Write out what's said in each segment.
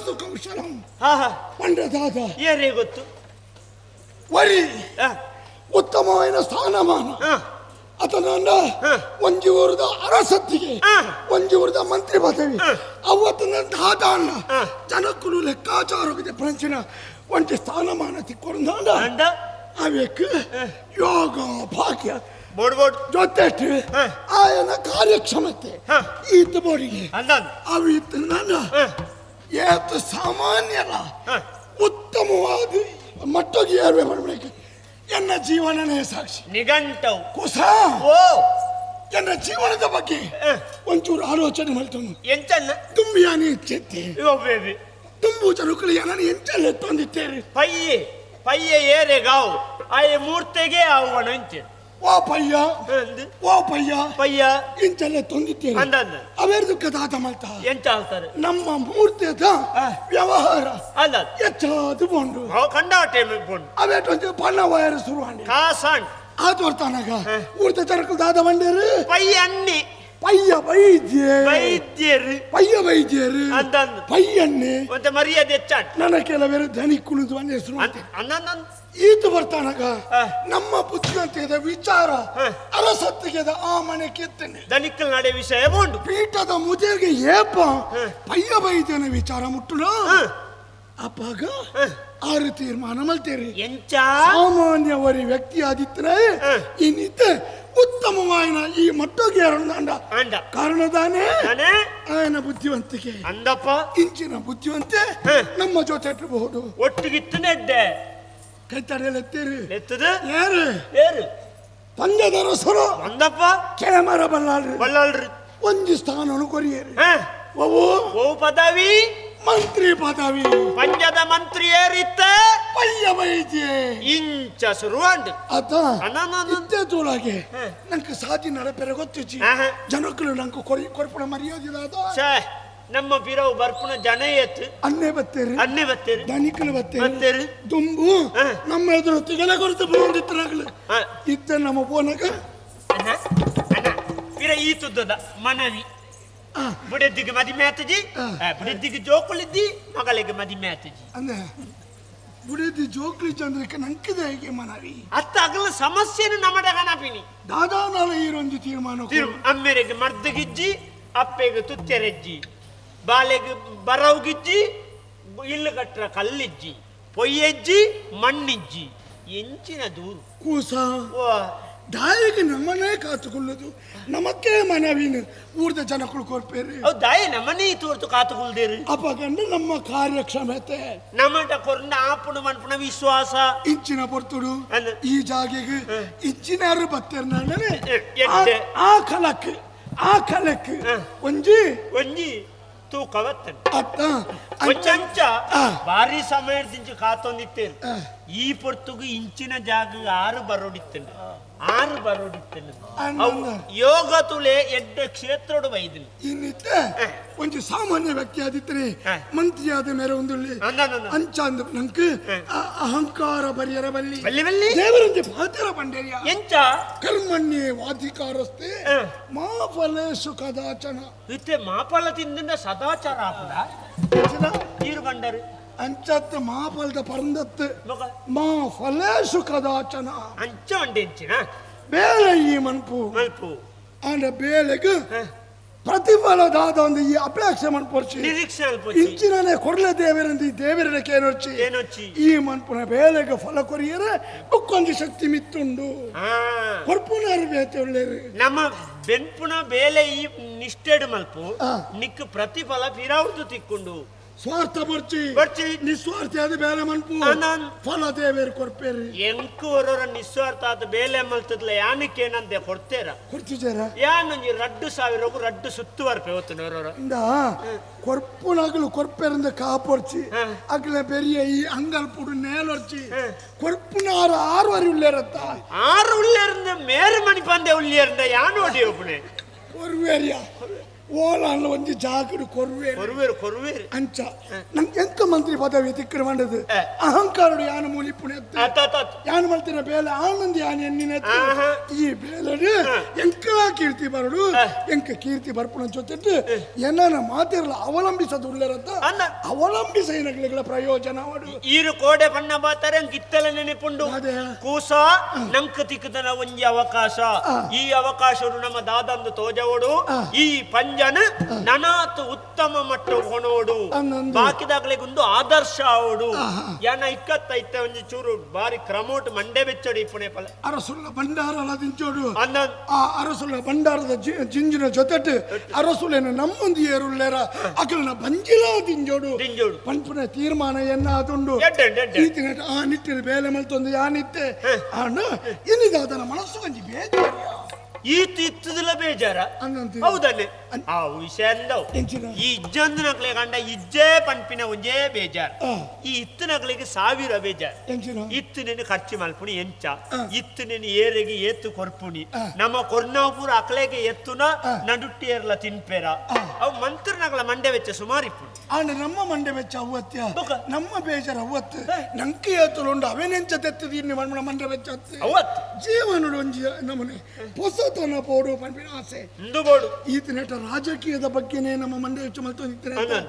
ವಾಸ್ತು ಕೌಶಲಂ ಪಂಡ ದಾದ ಏರೇ ಗೊತ್ತು ವರಿ ಉತ್ತಮವಾದ ಸ್ಥಾನಮಾನ ಅತನನ್ನ ಒಂಜಿ ಊರದ ಅರಸತ್ತಿಗೆ ಒಂಜಿ ಊರದ ಮಂತ್ರಿ ಪದವಿ ಅವತ್ತನ ದಾದಾನ ಜನಕ್ಕೂ ಲೆಕ್ಕಾಚಾರವಿದೆ ಪ್ರಂಚಿನ ಒಂಜಿ ಸ್ಥಾನಮಾನ ತಿಕ್ಕೊಂಡ ಅವೇಕ್ ಯೋಗ ಭಾಗ್ಯ ಜೊತೆ ಆಯನ ಕಾರ್ಯಕ್ಷಮತೆ ಈತ ಬೋರಿಗೆ ಅವು ಇತ್ತು ಏತು ಸಾಮಾನ್ಯರ ಉತ್ತಮವಾದ ಮಟ್ಟಗೆ ಏರ್ವೆ ಮಾಡಬೇಕು. ಎನ್ನ ಜೀವನನೇ ಸಾಕ್ಷಿ ನಿಘಂಟವು ಕುಸ ಎನ್ನ ಜೀವನದ ಬಗ್ಗೆ ಒಂಚೂರು ಆಲೋಚನೆ ಮಾಡ್ತಾನು ಎಂಚನ್ನ ತುಂಬಿಯಾನಿ ಇಚ್ಛೆ ತುಂಬು ಜನಕ್ಕಳು ಏನನ್ನ ಎಂಚಲ್ಲ ಎತ್ತೊಂದಿತ್ತೇರಿ ಪಯ್ಯೆ ಪಯ್ಯೆ ಏರೆ ಗಾವು ಆಯೆ ಮೂರ್ತೆಗೆ ಆವಣ ಅಂಚೆ ಓ ಪಯ್ಯ ಓ ಪಯ್ಯ ಪಯ್ಯ ಇಂಚಲ್ಲ ತೊಂದಿತ್ತೇರಿ ಅಂದಂದ ಅವೇರ್ದು ಕದಾತ ಮಾಡ್ತಾ ಎಂಚ ಆಲ್ತಾರೆ ನಮ್ಮ ಮೂರ್ತಿದ ವ್ಯವಹಾರ ಅಲ್ಲ ಹೆಚ್ಚಾದು ಬೋಂಡು ಕಂಡಾಟೆ ಬೋಂಡು ಅವೇಟೊಂದು ಪಣ್ಣ ವಯರ್ ಶುರುವಾಂಡಿ ಕಾಸಾಂಡ್ ಆ ತೋರ್ತಾನಾಗ ಊರ್ತ ಚರಕಲ್ ದಾದ ಬಂಡೇರು ಪಯ್ಯ ಅನ್ನಿ ಪಯ್ಯ ವೈದ್ಯ ವೈದ್ಯರು ಪಯ್ಯ ವೈದ್ಯರು ಅಂದಂದು ಪಯ್ಯಣ್ಣೆ ಮತ್ತೆ ಮರ್ಯಾದೆ ಹೆಚ್ಚಾಂಡ್ ನನ್ನ ಕೆಲವರು ಧನಿ ಕುಳಿದು ಅಂದ ಹೆಸರು ಅಂದಂದ ಈತ ಬರ್ತಾನಾಗ ನಮ್ಮ ಬುದ್ಧಿವಂತಿಕೆದ ವಿಚಾರ ಅರಸತ್ತಿಗೆದ ಆ ಮನೆ ಕೆತ್ತನೆ ದನಿಕ್ಕಲ್ ನಡೆ ವಿಷಯ ಬೋಂಡು ಪೀಠದ ಮುದೆಗೆ ಏಪ ಪಯ್ಯ ವೈದ್ಯನ ವಿಚಾರ ಮುಟ್ಟುನ ಅಪ್ಪಾಗ ಆರು ತೀರ್ಮಾನ ಮಲ್ತೇರಿ ಎಂಚ ಸಾಮಾನ್ಯವರಿ ವ್ಯಕ್ತಿ ಆದಿತ್ತರೆ ಇನ್ನಿತ್ತ ಉತ್ತಮವಾಯಿನ ಈ ಮಟ್ಟಗೆ ಅಂಡ ಕಾರಣದಾನೆ ಆಯನ ಬುದ್ಧಿವಂತಿಕೆ ಅಂದಪ್ಪ ಇಂಚಿನ ಬುದ್ಧಿವಂತೆ ನಮ್ಮ ಜೊತೆ ಇಟ್ಟಬಹುದು ಒಟ್ಟಿಗಿತ್ತು ನೆಡ್ಡೆ ಕೈ ತಡೆಯಲೆತ್ತೀರಿ ಎತ್ತದು ಯಾರು ಯಾರು ಪಂಜದರಸರು ಅಂದಪ್ಪ ಕೆಳಮರ ಬಲ್ಲಾಳ್ರಿ ಬಲ್ಲಾಳ್ರಿ ಒಂಜಿ ಸ್ಥಾನನು ಕೊರಿಯರಿ ಓ ಓ ಪದವಿ ಮಂತ್ರಿ ಪದವಿ ಪಂಜದ ಮಂತ್ರಿ ಏರಿತ್ತ ಪಯ್ಯ ವೈದ್ಯ ಇಂಚ ಶುರುವಾಂಡ್ ಅತ ಇದ್ದೇ ತೋಳಾಗೆ ನಂಗೆ ಸಾಧಿ ನಡಪೆರೆ ಗೊತ್ತಿಚ್ಚಿ ಜನಕ್ಕಳು ನಂಗೆ ಕೊರಿ ಕೊರ್ಪಣ ಮರ್ಯಾದೆ ಛೇ ನಮ್ಮ ಬಿರವು ಬರ್ಪುಣ ಜನ ಏತ್ ಅನ್ನೇ ಬತ್ತೇರಿ ಅನ್ನೇ ಬತ್ತೇರಿ ದನಿಕಲು ಬತ್ತೇರಿ ಬತ್ತೇರಿ ದುಂಬು ನಮ್ಮ ಎದುರು ತಿಗಲೆ ಕೊರತೆ ಬಂದಿತ್ತರಾಗಲು ಇತ್ತ ನಮ್ಮ ಪೋನಕ ಅಣ್ಣ ಅಣ್ಣ ಬಿರ ಈ ತುದ್ದದ ಮನವಿ ಬುಡೆದ್ದಿಗೆ ಮದಿಮೆ ಆತಜಿ ಬುಡೆದ್ದಿಗೆ ಜೋಕುಲಿದ್ದಿ ಮಗಳಿಗೆ ಮದಿಮೆ ಆತಜಿ ಅಂದ್ರೆ ಬುಡೆದ್ದಿ ಜೋಕ್ಲಿ ಚಂದ್ರಕ್ಕೆ ನಂಕಿದೆ ಹೇಗೆ ಮನವಿ ಅತ್ತ ಅಗಲ ಸಮಸ್ಯೆನು ನಮಡಗನಪಿನಿ ದಾದಾನಾಲ ಈರೊಂದು ತೀರ್ಮಾನ ಅಮ್ಮೆರೆಗೆ ಮರ್ದಗಿಜ್ಜಿ ಅಪ್ಪೆಗೆ ತುತ್ತೆರೆಜ್ಜಿ ಬಾಲೆಗೆ ಬರವುಗಿಜ್ಜಿ ಇಲ್ಲು ಕಟ್ಟರ ಕಲ್ಲಿಜ್ಜಿ ಪೊಯ್ಯೆಜ್ಜಿ ಮಣ್ಣಿಜ್ಜಿ ಎಂಚಿನ ದೂರು ಕೂಸ ದಾಯಿಗೆ ನಮ್ಮನೇ ಕಾತುಕೊಳ್ಳುದು ನಮಕ್ಕೆ ಮನವಿನ ಊರ್ದ ಜನಗಳು ಕೊರ್ಪೇರಿ ದಾಯಿ ನಮ್ಮನೇ ತೋರ್ತು ಕಾತುಕೊಳ್ದೇರು ಅಪಗಂಡು ನಮ್ಮ ಕಾರ್ಯಕ್ಷಮತೆ ನಮ್ಮಟ ಕೊರ್ನ ಆಪುಣ ಮನ್ಪುಣ ವಿಶ್ವಾಸ ಇಂಚಿನ ಪೊರ್ತುಡು ಈ ಜಾಗೆಗೆ ಇಂಚಿನಾರು ಬತ್ತೇರ್ನಾಡನೆ ಆ ಕಲಕ್ ಆ ಕಲಕ್ ಒಂಜಿ ಒಂಜಿ ತೂಕವತ್ತನ್ ಅತ್ತ ಒಂಚಂಚ ಭಾರಿ ಸಮಯದಿಂಚ ಕಾತೊಂದಿತ್ತೇನು ಈ ಪೊರ್ತುಗು ಇಂಚಿನ ಜಾಗ ಆರು ಬರೋಡಿತ್ತೇನೆ ಆರು ಬರೋಡಿತ್ತೇನೆ ಯೋಗ ತುಲೆ ಎಡ್ಡ ಕ್ಷೇತ್ರೋಡು ಬೈದಿನಿ ಇನ್ನಿತ್ತೆ ಒಂಜಿ ಸಾಮಾನ್ಯ ವ್ಯಕ್ತಿ ಆದಿತ್ತರೆ ಮಂತ್ರಿ ಆದ ಮೇರೆ ಒಂದುಳ್ಳಿ ಅಂಚ ಅಂದ ನಂಕ್ ಅಹಂಕಾರ ಬರಿಯರ ಬಲ್ಲಿ ಬಲ್ಲಿ ದೇವರಂಜಿ ಪಾತ್ರ ಬಂಡೇರಿಯ ಎಂಚ ಕರ್ಮಣ್ಯೇ ವಾಧಿಕಾರಸ್ತೆ ಮಾ ಫಲೇಶು ಕದಾಚನ ಇತ್ತೆ ಮಾಫಲ ತಿಂದ ಸದಾಚಾರ ಆಪುಡ ನೀರು ಬಂಡರು ಅಂಚತ್ತ ಮಾಫಲದ ಪರಂದತ್ತು ಮಾ ಫಲೇಶು ಕದಾಚನ ಅಂಚ ಅಂಡೆಂಚಿನ ಬೇಳೆ ಈ ಮನ್ಪು ಮಲ್ಪು ಆಂಡ ಬೇಳೆಗ್ ಪ್ರತಿಫಲ ದಾದ ಒಂದು ಈ ಅಪೇಕ್ಷೆ ಮನ್ಪೊರ್ಚಿ ನಿರೀಕ್ಷೆ ಇಂಚಿನನೆ ಕೊರ್ಲೆ ದೇವರಂದು ಈ ದೇವರನ ಕೇನೊರ್ಚಿ ಏನೊಚ್ಚಿ ಈ ಮನ್ಪುನ ಬೇಳೆಗ್ ಫಲ ಕೊರಿಯರೆ ಬುಕ್ಕೊಂಜಿ ಶಕ್ತಿ ಮಿತ್ತುಂಡು ಕೊರ್ಪುನಾರು ಬೇತೆ ಒಳ್ಳೇರು ನಮ್ಮ ಬೆನ್ಪುನ ಬೇಲೆ ಈ ನಿಷ್ಠೆಡು ಮಲ್ಪು ನಿಕ್ ಪ್ರತಿಫಲ ಪಿರಾವ್ದು ತಿಕ್ಕೊಂಡು ಸ್ವಾರ್ಥ ಬರ್ಚಿ ಬರ್ಚಿ ನಿಸ್ವಾರ್ಥ ಆದ ಬೇಲೆ ಮನ್ಪು ಫಲ ದೇವೇರು ಕೊರ್ಪೇರಿ ಎಂಕು ಒರೊರ ನಿಸ್ವಾರ್ಥ ಆದ ಬೇಲೆ ಮಲ್ತದ್ಲ ಯಾನಕ್ಕೇನಂದೆ ಕೊಡ್ತೇರ ಕೊಡ್ತಿದ್ದಾರ ಯಾನೊಂಜಿ ರಡ್ಡು ಸಾವಿರಕ್ಕೂ ರಡ್ಡು ಸುತ್ತು ಬರ್ಪೆ ಹೊತ್ತು ಇಂದ ಕೊರ್ಪುನಾಗಲು ಕೊರ್ಪೇರಿಂದ ಕಾಪೊರ್ಚಿ ಅಗ್ಲ பெரிய ಈ ಅಂಗಲ್ಪುಡು நேலொர்ச்சி ಕೊರ್ಪುನಾರು ಆರು ವರಿ ಉಳ್ಳೇರತ್ತ ಆರು ಉಳ್ಳೇರಿಂದ ಮೇರು ಮಣಿಪಂದೆ ಉಳ್ಳೇರಿಂದ ಯಾನು ಒಡಿ ಒಬ್ಬನೇ ಕೊರ್ವೇರಿಯ ಓಲಾನ್ಲ ಒಂಜಿ ಜಾಗಡು ಕೊರ್ವೇರು ಕೊರ್ವೇರು ಕೊರ್ವೇರು ಅಂಚ ನಂಗೆ ಎಂತ ಮಂತ್ರಿ ಪದವಿ ತಿಕ್ಕರು ಮಂಡದು ಅಹಂಕಾರಡು ಯಾನ ಮೂಲಿ ಪುಣೆತ್ತು ಯಾನ ಮಲ್ತಿನ ಬೇಲೆ ಆನಂದ ಯಾನ ಎನ್ನಿನ ಈ ಬೇಲೆಡು ಎಂಕಲ ಕೀರ್ತಿ ಬರಡು ಎಂಕ ಕೀರ್ತಿ ಬರ್ಪುಣ ಜೊತೆ ಎನ್ನ ಮಾತಿರಲ ಅವಲಂಬಿಸದುಳ್ಳರಂತ ಅವಲಂಬಿಸ ಪ್ರಯೋಜನ ಈರು ಕೋಡೆ ಬಣ್ಣ ಬಾತಾರೆ ಗಿತ್ತಲ ನೆನಪುಂಡು ಕೂಸ ನಂಕ ತಿಕ್ಕದನ ಒಂಜಿ ಅವಕಾಶ ಈ ಅವಕಾಶರು ನಮ್ಮ ದಾದಂದು ತೋಜವಡು ಈ ಪಂಜನ ನನಾತ್ ಉತ್ತಮ ಮಟ್ಟ ಹೊಣೋಡು ಬಾಕಿದಾಗಲಿಗೊಂದು ಆದರ್ಶ ಅವಡು ಯಾನ ಇಕ್ಕತ್ತೈತೆ ಒಂಜಿ ಚೂರು ಬಾರಿ ಕ್ರಮೋಟ್ ಮಂಡೆ ಬೆಚ್ಚಡಿ ಪುಣೆ ಪಲ ಅರಸುಲ್ಲ ಭಂಡಾರ ದಿಂಚೋಡು ಆ ಅರಸುಲ್ಲ ಭಂಡಾರದ ಜಿಂಜಿನ ಜೊತೆಟ್ ಅರಸುಲೇನ ನಮ್ಮೊಂದು ಏರುಲ್ಲೇರ ಅಕಲನ ಬಂಜಿಲ ದಿಂಜೋಡು ದಿಂಜೋಡು ಪನ್ಪುನ ತೀರ್ಮಾನ ಎನ್ನ ಆದುಂಡು ಆ ನಿಟ್ಟಿನ ಬೇಲೆ ಮಲ್ತೊಂದು ಯಾನಿತ್ತೆ ಆಂಡ ಇನಿದಾದನ ಮನಸ್ಸು ಒಂಜಿ ಬೇಜಾರ ಈತ ಇತ್ತದಲ್ಲ ಬೇಜಾರ ಹೌದನ್ನೆ ಆ ವಿಷಯ ಅಂದವು ಈ ಇಜ್ಜಂದನಕ್ಲೆ ಕಂಡ ಇಜ್ಜೆ ಪನ್ಪಿನ ಒಂಜೇ ಬೇಜಾರ್ ಈ ಇತ್ತನಕ್ಲೆಗೆ ಸಾವಿರ ಬೇಜಾರ್ ಇತ್ತನೇನು ಖರ್ಚು ಮಲ್ಪುಣಿ ಎಂಚ ಇತ್ತನೇನು ಏರೆಗೆ ಏತ್ತು ಕೊರ್ಪುಣಿ ನಮ್ಮ ಕೊರ್ನಾವ್ ಪೂರ ಅಕ್ಲೆಗೆ ಎತ್ತುನ ನಡುಟ್ಟಿ ಏರ್ಲ ತಿನ್ಪೇರ ಅವು ಮಂತ್ರನಗಳ ಮಂಡೆ ವೆಚ್ಚ ಸುಮಾರು ಇಪ್ಪುಣಿ ಆಂಡ ನಮ್ಮ ಮಂಡೆ ವೆಚ್ಚ ಅವ್ವತ್ಯ ನಮ್ಮ ಬೇಜಾರ ಅವ್ವತ್ತು ನಂಗೆ ಏತುಲುಂಡು ಅವೇನೆಂಚ ತೆತ್ತದಿ ಮಂಡೆ ವೆಚ್ಚ ಅವತ್ತು ಜೀವನಡು ಒಂಜಿ ನಮನೆ ಪೊಸತನ ಪೋಡು ಪನ್ಪಿನ ಆಸೆ ಬೋಡು ಈತನೆಟ ರಾಜಕೀಯದ ಬಗ್ಗೆನೇ ನಮ್ಮ ಮಂಡೆ ಹೆಚ್ಚು ಮಲ್ತೊಂದಿತ್ತೇನೆ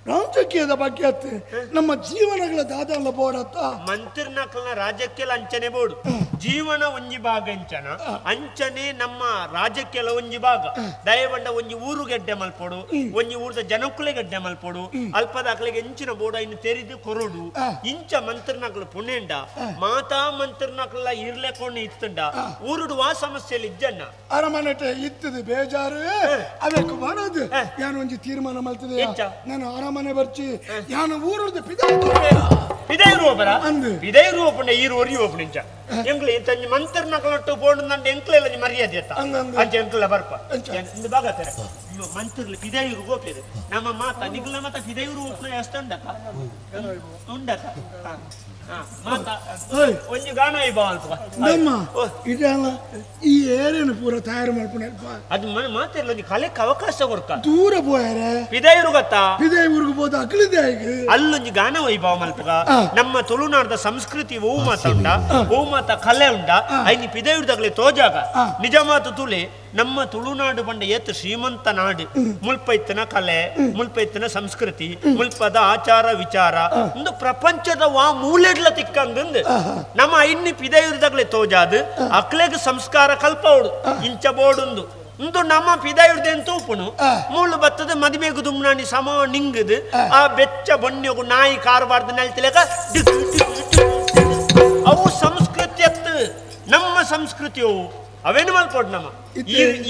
ರಾಜಕೀಯದ ಬಗ್ಗೆ ಅತ್ತೆ ನಮ್ಮ ಜೀವನಗಳ ದಾದಲ್ಲ ಬೋಡತ್ತ ಮಂತ್ರಿನಕ್ಲನ ರಾಜಕೀಯ ಅಂಚನೆ ಬೋಡು ಜೀವನ ಒಂಜಿ ಭಾಗ ಅಂಚನ ಅಂಚನೆ ನಮ್ಮ ರಾಜಕೀಯ ಒಂಜಿ ಭಾಗ ದಯವಂಡ ಒಂಜಿ ಊರು ಗೆಡ್ಡೆ ಮಲ್ಪೊಡು ಒಂಜಿ ಊರದ ಜನಕ್ಕುಲೆ ಗೆಡ್ಡೆ ಮಲ್ಪೊಡು ಅಲ್ಪದಾಕ್ಲೆಗೆ ಎಂಚಿನ ಬೋಡ ಇನ್ನು ತೆರಿದು ಕೊರಡು ಇಂಚ ಮಂತ್ರಿನಕ್ಲು ಪುಣೆಂಡ ಮಾತಾ ಮಂತ್ರಿನಕ್ಲ ಇರ್ಲೆಕೊಂಡು ಇತ್ತಂಡ ಊರುಡು ವಾ ಸಮಸ್ಯೆಲಿ ಇಜ್ಜಣ್ಣ ಅರಮನೆಟೆ ಇತ್ತದು ಬೇಜಾರು ಅದಕ್ಕೆ ಬರೋದು ಯಾನು ಒಂಜಿ ತೀರ್ಮಾನ ಮಲ್ತದೆ ನಾನು ಅರಮನೆ ಬರ್ಚಿ ಯಾನು ಊರುದ ಪಿದೈರುವಪರ ಪಿದೈರುವಪಂಡ ಈರು ಒರಿಯುವಪು ನಿಂಚ ಎಂಕ್ಲೆ ಇಂತಂಜಿ ಮಂತ್ರನಕಲೊಟ್ಟು ಪೋಂಡು ನಂಡ ಎಂಕ್ಲೆಲ್ಲ ಮರ್ಯಾದೆ ಅತ್ತ ಅಂಚ ಎಂಕ್ಲ ಬರ್ಪ ಇಂದು ಬಾಗತ್ತಾರೆ ಮಂತ್ರಲು ಪಿದೈರು ಗೋಪೇರು ನಮ್ಮ ಮಾತ ನಿಗ್ಲ ಮಾತ ಪಿದೈರು ಓಪುನ ಎಷ್ಟ ಉಂಡಕ ಉಂಡಕ ಮಾತ ಒಂಜಿ ಗಾನ ನಮ್ಮ ಇದೆಲ್ಲ ಈ ಏರೇನು ಪೂರ ತಯಾರು ಮಾಡ್ಕೊಂಡು ಅದು ಮಾತಿರ್ಲ ಒಂಜಿ ಕಲೆಕ್ ಅವಕಾಶ ಕೊರ್ಕ ದೂರ ಪೋಯರೆ ಪಿದೈರು ಗೊತ್ತಾ ಪಿದೈಊರಿಗೆ ಹೋದ ಅಕ್ಲಿದೆ ಅಲ್ಲೊಂಜಿ ಗಾನ ವೈಭವ ಮಲ್ಪಗ ನಮ್ಮ ತುಳುನಾಡದ ಸಂಸ್ಕೃತಿ ಓ ಮಾತ ಉಂಡ ಓ ಮಾತ ಕಲೆ ಉಂಡ ಐನಿ ಪಿದೈರುದಾಗಲೇ ತೋಜಾಗ ನಿಜ ಮಾತು ತುಳಿ ನಮ್ಮ ತುಳುನಾಡು ಬಂಡ ಏತ್ ಶ್ರೀಮಂತ ನಾಡು ಮುಲ್ಪೈತನ ಕಲೆ ಮುಲ್ಪೈತನ ಸಂಸ್ಕೃತಿ ಮುಲ್ಪದ ಆಚಾರ ವಿಚಾರ ಒಂದು ಪ್ರಪಂಚದ ವಾ ಮೂಲೆಡ್ಲ ತಿಕ್ಕಂದು ನಮ್ಮ ಐನಿ ಪಿದೈರುದಾಗಲೇ ತೋಜಾದು ಅಕ್ಲೆಗ್ ಸಂಸ್ಕಾರ ಕಲ್ಪವಡು ಇಂಚ ಬೋಡುಂದು ಇಂದು ನಮ್ಮ ಪಿದಾಯುರ್ದೇನ್ ತೂಪುನು ಮೂಳು ಬತ್ತದ ಮದಿಮೆಗು ದುಮ್ನಾಣಿ ಸಮ ನಿಂಗದು ಆ ಬೆಚ್ಚ ಬೊಣ್ಯಗು ನಾಯಿ ಕಾರಬಾರ್ದು ನೆಲ್ತಿಲೇಕ ಅವು ಸಂಸ್ಕೃತಿ ಅತ್ತು ನಮ್ಮ ಸಂಸ್ಕೃತಿಯವು ಅವೇನು ಮಲ್ಪೊಡು ನಮ್ಮ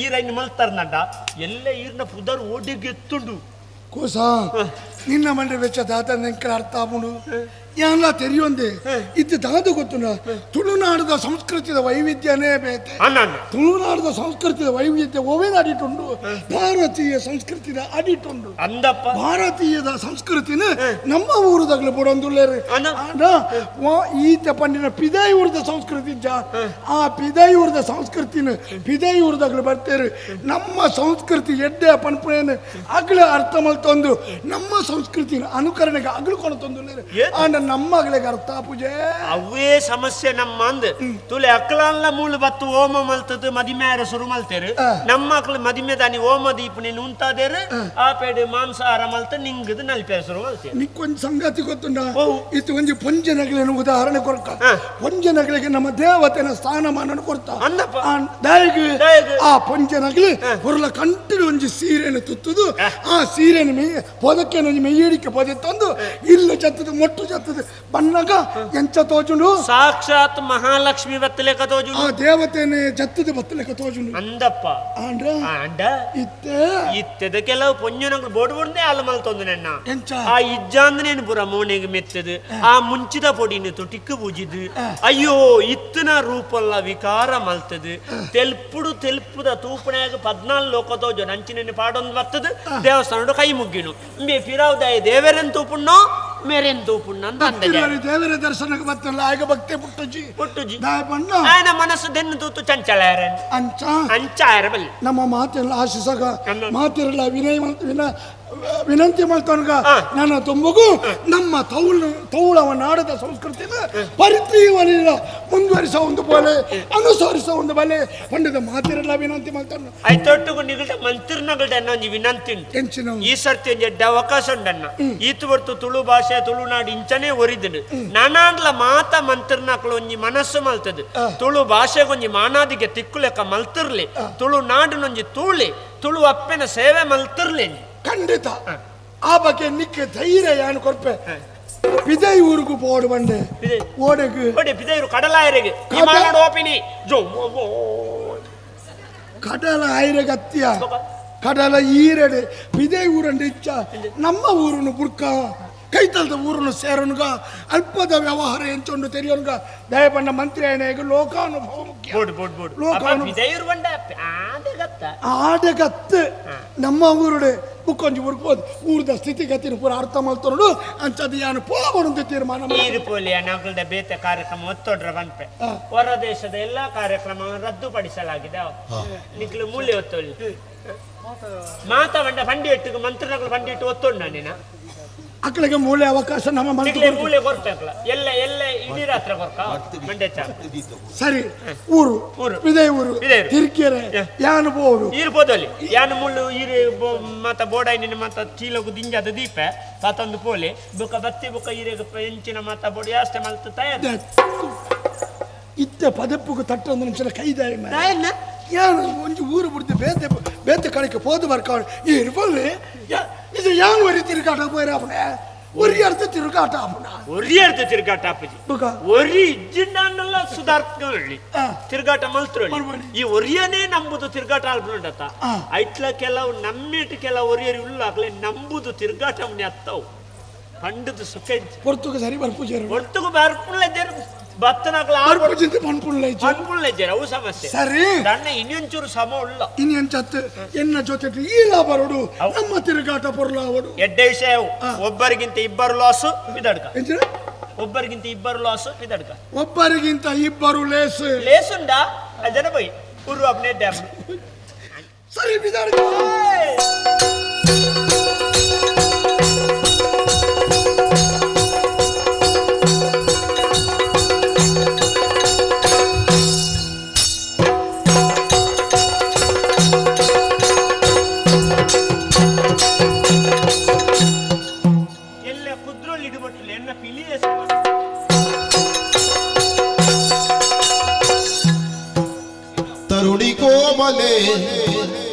ಈರೈನ್ ಮಲ್ತಾರ ನಡ್ಡ ಎಲ್ಲ ಈರ್ನ ಪುದರ್ ಓಡಿಗೆತ್ತುಂಡು ಕೋಸ ನಿನ್ನ ಮಂಡೆ ವೆಚ್ಚ ದಾತ ನೆಂಕಲ ಅರ್ಥ ಆಪುಂಡು ಯಾನ್ಲ ತೆರಿಯೊಂದೆ ಇತ್ತು ದಾದ ಗೊತ್ತುಂಡ ತುಳುನಾಡದ ಸಂಸ್ಕೃತಿದ ವೈವಿಧ್ಯನೇ ಬೇತೆ ತುಳುನಾಡದ ಸಂಸ್ಕೃತಿದ ವೈವಿಧ್ಯ ಓವೇನ ಅಡಿಟುಂಡು ಭಾರತೀಯ ಸಂಸ್ಕೃತಿದ ಅಡಿಟುಂಡು ಅಂದಪ್ಪ ಭಾರತೀಯದ ಸಂಸ್ಕೃತಿನ ನಮ್ಮ ಊರುದಾಗಲೂ ಬುಡೊಂದುಲ್ಲೇರು ಈತ ಪಂಡಿನ ಪಿದಾಯಿ ಊರದ ಸಂಸ್ಕೃತಿ ಆ ಪಿದಾಯಿ ಊರದ ಸಂಸ್ಕೃತಿನ ಪಿದಾಯಿ ಊರುದಾಗಲೂ ಬರ್ತೇರು ನಮ್ಮ ಸಂಸ್ಕೃತಿ ಎಡ್ಡೆ ಪನ್ಪುನೇನು ಅಗ್ಲ ಅರ್ಥ ಮಲ್ತೊಂದು ನಮ್ಮ ಸಂಸ್ಕೃತಿನ ಅನುಕರಣೆಗೆ ಅಗ್ಲು ಕೊಣತೊಂದುಲ್ಲೇರು ಆಂಡ ನಮ್ಮ ಅಗ್ಲೆಗೆ ಅರ್ಥ ಪೂಜೆ ಅವೇ ಸಮಸ್ಯೆ ನಮ್ಮ ಅಂದ್ ತುಲೆ ಅಕ್ಲಲ್ಲ ಮೂಳು ಬತ್ತು ಓಮ ಮಲ್ತದ್ದು ಮದಿಮೇರ ಶುರು ಮಲ್ತೇರು ನಮ್ಮ ಅಕ್ಲು ಮದಿಮೆ ದಾನಿ ಓಮ ದೀಪ ನೀನು ಉಂತಾದೇರು ಆ ಪೇಡು ಮಾಂಸಾಹಾರ ಮಲ್ತ ನಿಂಗದು ನಲ್ಪೇರ ಶುರು ಮಲ್ತೇರು ನಿಕ್ಕೊಂದು ಸಂಗತಿ ಗೊತ್ತುಂಡ ಇದು ಒಂಜಿ ಪೊಂಜನಗಲೇನು ಉದಾಹರಣೆ ಕೊರ್ಕ ಪೊಂಜನಗಳಿಗೆ ನಮ್ಮ ದೇವತೆನ ಸ್ಥಾನಮಾನ ಕೊರ್ತ ಆ ಪೊಂಜನಗಲಿ ಹೊರಲ ಕಂಟಿನ ಒಂಜಿ ಸೀರೆಯನ್ನು ತುತ್ತುದು ಆ ಸೀರೆನ ಮೇ ಪೊದಕ್ಕೆ ಒಂಜಿ ಮೆಯ್ಯಿಡಿಕೆ ಪೊದೆ ತಂದು ಇಲ್ಲ ಚತ್ತದು ಮೊಟ್ಟು ಚತ್ತದು ಬಣ್ಣಗ ಎಂಚ ತೋಜುಂಡು ಸಾಕ್ಷಾತ್ ಮಹಾಲಕ್ಷ್ಮಿ ಬತ್ತಲೆಕ ತೋಜುಂಡು ಆ ದೇವತೆನೆ ಜತ್ತದ ಬತ್ತಲೆಕ ತೋಜುಂಡು ಅಂದಪ್ಪ ಆಂಡ್ರ ಆಂಡ ಇತ್ತೆ ಇತ್ತೆದ ಕೆಲವು ಪೊಂಜನಗಳು ಬೋಡು ಬೋಡ್ದೆ ಅಲ್ಲ ಮಲ್ತೊಂದು ನೆನ್ನ ಎಂಚ ಆ ಇಜ್ಜಾಂದನೇನು ಪೂರ ಮೋನೆಗೆ ಮೆತ್ತದು ಆ ಮುಂಚಿದ ಪೊಡಿನ ತುಟಿಕ್ಕು ಪೂಜಿದು ಅಯ್ಯೋ ಇತ್ತನ ರೂಪಲ್ಲ ವಿಕಾರ ಮಲ್ತದು ತೆಲ್ಪುಡು ತೆಲ್ಪುದ ತೂಪಣೆಯಾಗ 14 ಲೋಕ ತೋಜು ನಂಚಿನ ಪಾಡೊಂದು ಬತ್ತದು ದೇವಸ್ಥಾನಡು ಕೈ ಮುಗ್ಗಿನು ಇಂಬೆ ಪಿರಾವ್ದಾಯ ದೇವರನ್ ತೂಪುಣ್ಣೋ ಮೇರೆನ್ ತೂಪುಣ್ಣ ದೇವರ ದರ್ಶನಕ್ಕೆ ಬತ್ತಲ್ಲ ಆಗ ಭಕ್ತಿ ಪುಟ್ಟುಜಿ ಪುಟ್ಟುಜಿ ದಾಯ ಪಣ್ಣ ಆಯನ ಮನಸ್ಸು ದೆನ್ನು ತೂತು ಚಂಚಲ ಅಂಚ ಅಂಚ ಆಯರ ನಮ್ಮ ಮಾತೆಲ್ಲ ಆಶಿಸಗ ಮಾತಿರಲ್ಲ ವಿನಯ ವಿನಂತಿ ಮಾಡ್ತಾನಗ ನನ್ನ ತುಂಬಗೂ ನಮ್ಮ ತೌಳವ ನಾಡದ ಸಂಸ್ಕೃತಿನ ಪರಿತ್ರೀವನಿಲ್ಲ ಮುಂದುವರಿಸ ಒಂದು ಬೋಲೆ ಅನುಸರಿಸ ಒಂದು ಬಲೆ ಪಂಡಿತ ಮಾತಿರಲ್ಲ ವಿನಂತಿ ಮಾಡ್ತಾನ ಐತೊಟ್ಟಿಗೂ ನಿಗಲ್ಟ ಮಂತಿರ್ನಗಲ್ಟ ಒಂಜಿ ವಿನಂತಿ ಎಂಚಿನ ಈ ಸರ್ತಿ ಒಂಜಿ ಎಡ್ಡೆ ಅವಕಾಶ ಉಂಡನ್ನ ಈತು ಹೊರ್ತು ತುಳು ಭಾಷೆ ತುಳುನಾಡು ಇಂಚನೇ ಒರಿದನು ನಾನಾಂಡ್ಲ ಮಾತ ಮಂತಿರ್ನಕ್ಲು ಒಂಜಿ ಮನಸ್ಸು ಮಲ್ತದು ತುಳು ಭಾಷೆಗೊಂಜಿ ಮಾನಾದಿಗೆ ತಿಕ್ಕುಲೆಕ್ಕ ಮಲ್ತಿರ್ಲಿ ತುಳು ನಾಡಿನೊಂಜಿ ತೂಳಿ ತುಳು ಅಪ್ಪೆನ ಸೇವೆ ಮಲ್ತಿರ್ಲಿ. ಖಂಡಿತ ಆ ಬಗ್ಗೆ ನಿಕ್ಕೆ ಧೈರ್ಯ ಯಾನು ಕೊರ್ಪೆ ಪಿದೈ ಊರುಗು ಪೋಡು ಬಂಡೆ ಓಡೆಗು ಓಡೆ ಪಿದೈರು ಕಡಲಾಯರಿಗೆ ವಿಮಾನಡ್ ಓಪಿನಿ ಜೋ ಕಡಲ ಆಯಿರೆಗೆ ಅತ್ತಿಯ ಕಡಲ ಈರಡೆ ಪಿದೈ ಊರಂಡೆ ಇಚ್ಚ ನಮ್ಮ ಊರುನು ಬುಡ್ಕ ಕೈತಲ್ದ ಊರುನು ಸೇರನುಗ ಅಲ್ಪದ ವ್ಯವಹಾರ ಎಂಚೊಂಡು ತೆರಿಯೋನುಗ ದಯಪಂಡ ಮಂತ್ರಿ ಆಯ್ನಾಗ ಲೋಕಾನುಭವ ಮುಖ್ಯ. ಬೋಡ್ ಬೋಡ್ ಬೋಡ್ ಲೋಕಾನು ಪಿದೈರು ಬಂಡ ಆದೆ ಗತ್ತ ಆಡೆ ಗತ್ತ ನಮ್ಮ ಊರುಡೆ ಬುಕ್ಕೊಂಜಿ ಊರ್ಬೋದು ಊರ್ದ ಸ್ಥಿತಿಗತಿನ ಪೂರ ಅರ್ಥ ಮಲ್ತೊಂಡು ಅಂಚದ ಯಾನು ಪೋವಣಂತ ತೀರ್ಮಾನ ನೀರು ಪೋಲಿಯ ನಗಲ್ದ ಬೇತೆ ಕಾರ್ಯಕ್ರಮ ಒತ್ತೊಡ್ರ ಬನ್ಪೆ ಹೊರ ದೇಶದ ಎಲ್ಲಾ ಕಾರ್ಯಕ್ರಮ ರದ್ದುಪಡಿಸಲಾಗಿದೆ. ನಿಕ್ಲು ಮೂಲೆ ಒತ್ತೊಳ್ಳಿ ಮಾತಾ ಬಂಡ ಬಂಡಿ ಇಟ್ಟು ಮಂತ್ರಿನಗಳು ಬಂಡಿ ಇಟ್ಟು ಒತ್ತೊಂಡ ನೀನ ಅಕ್ಕಳಿಗೆ ಮೂಲೆ ಅವಕಾಶ ನಮ್ಮ ಮೂಲೆ ಕೊರ್ತಾಕಲ ಎಲ್ಲ ಎಲ್ಲ ಇಡೀ ರಾತ್ರಿ ಕೊರ್ಕ ಮಂಡ್ಯ ಸರಿ ಊರು ಊರು ಇದೇ ಊರು ತಿರ್ಕೆರೆ ಯಾನು ಬೋಡು ಈರು ಪೋದೊಲಿ ಯಾನು ಮುಳ್ಳು ಈರು ಮಾತ ಬೋಡಾಯಿ ನಿನ್ನ ಮಾತ ಚೀಲಗು ದಿಂಜಾದ ದೀಪ ತಾತಂದು ಪೋಲೆ ಬುಕ್ಕ ಬತ್ತಿ ಬುಕ್ಕ ಈರೆಗ್ ಎಂಚಿನ ಮಾತ ಬೋಡಿ ಅಷ್ಟೇ ಮಲ್ತು ತಯಾರು ಇತ್ತ ಪದಪ್ಪುಗು ತಟ್ಟೊಂದು ನಿಮಿಷ ಕೈದಾಯ ಯಾನು ಒಂಜಿ ಊರು ಬಿಡ್ದು ಬೇತೆ ಬೇತೆ ಕಡೆಗೆ ಪೋದು ಬರ್ಕ ಈರು ಪೋಲೆ ಇದು ಯಾನು ಒರಿ ತಿರುಗಾಟ ಪೋಯ್ರ ಅವನೇ ಒರಿ ಅರ್ಥ ತಿರುಗಾಟ ಆಪುಣ ಒರಿ ಅರ್ಥ ತಿರುಗಾಟ ಆಪುಜಿ ಒರಿ ಇಜ್ಜಿಂಡನ್ನೆಲ್ಲ ಸುಧಾರ್ಕೊಳ್ಳಿ ತಿರುಗಾಟ ಮಲ್ತ್ರೊಳ್ಳಿ ಈ ಒರಿಯನೇ ನಂಬುದು ತಿರುಗಾಟ ಆಲ್ಪುಂಡತ್ತ ಐಟ್ಲ ಕೆಲವು ನಮ್ಮಿಟ್ಟು ಕೆಲವು ಒರಿಯರಿ ಉಳ್ಳಾಗ್ಲೆ ನಂಬುದು ತಿರುಗಾಟ ಅವನೇ ಅತ್ತವು ಪಂಡದು ಸುಖ ಪೊರ್ತುಗು ಸರಿ ಬರ್ಪುಜರು ಪೊರ್ತುಗು ಬರ್ಪುಳ್ಳ ಬತ್ತನಾಗ್ಲ ಬರ್ಪುಜಿಂತ ಪನ್ಪುಳ್ಳ ಪನ್ಪುಳ್ಳ ಅವು ಸಮಸ್ಯೆ ಸರಿ ದಣ್ಣ ಇನ್ನೊಂಚೂರು ಸಮ ಉಳ್ಳ ಇನ್ನೊಂಚತ್ತು ಎನ್ನ ಜೊತೆ ಈಲ ಬರೋಡು ನಮ್ಮ ತಿರುಗಾಟ ಪೊರ್ಲಾವಡು ಎಡ್ಡೆ ವಿಷಯ ಒಬ್ಬರಿಗಿಂತ ಇಬ್ಬರು ಲಾಸು ಇದಡ್ಕ ಒಬ್ಬರಿಗಿಂತ ಇಬ್ಬರು ಲಾಸು ಇದಡ್ಕ ಒಬ್ಬರಿಗಿಂತ ಇಬ್ಬರು ಲೇಸು ಲೇಸುಂಡ ಜನ ಬೈ ಉರು ಅಪ್ನೆ ಡ್ಯಾಮ್ ಸರಿ ಬಿದಡ್ಕ. ಎಲ್ಲ ಕುದ್ರೋಳಿ ಇಡುಬಟ್ಟಲು ಎನ್ನ ಪಿಲಿಯ ತರುಣಿ ಕೋಮಲೆ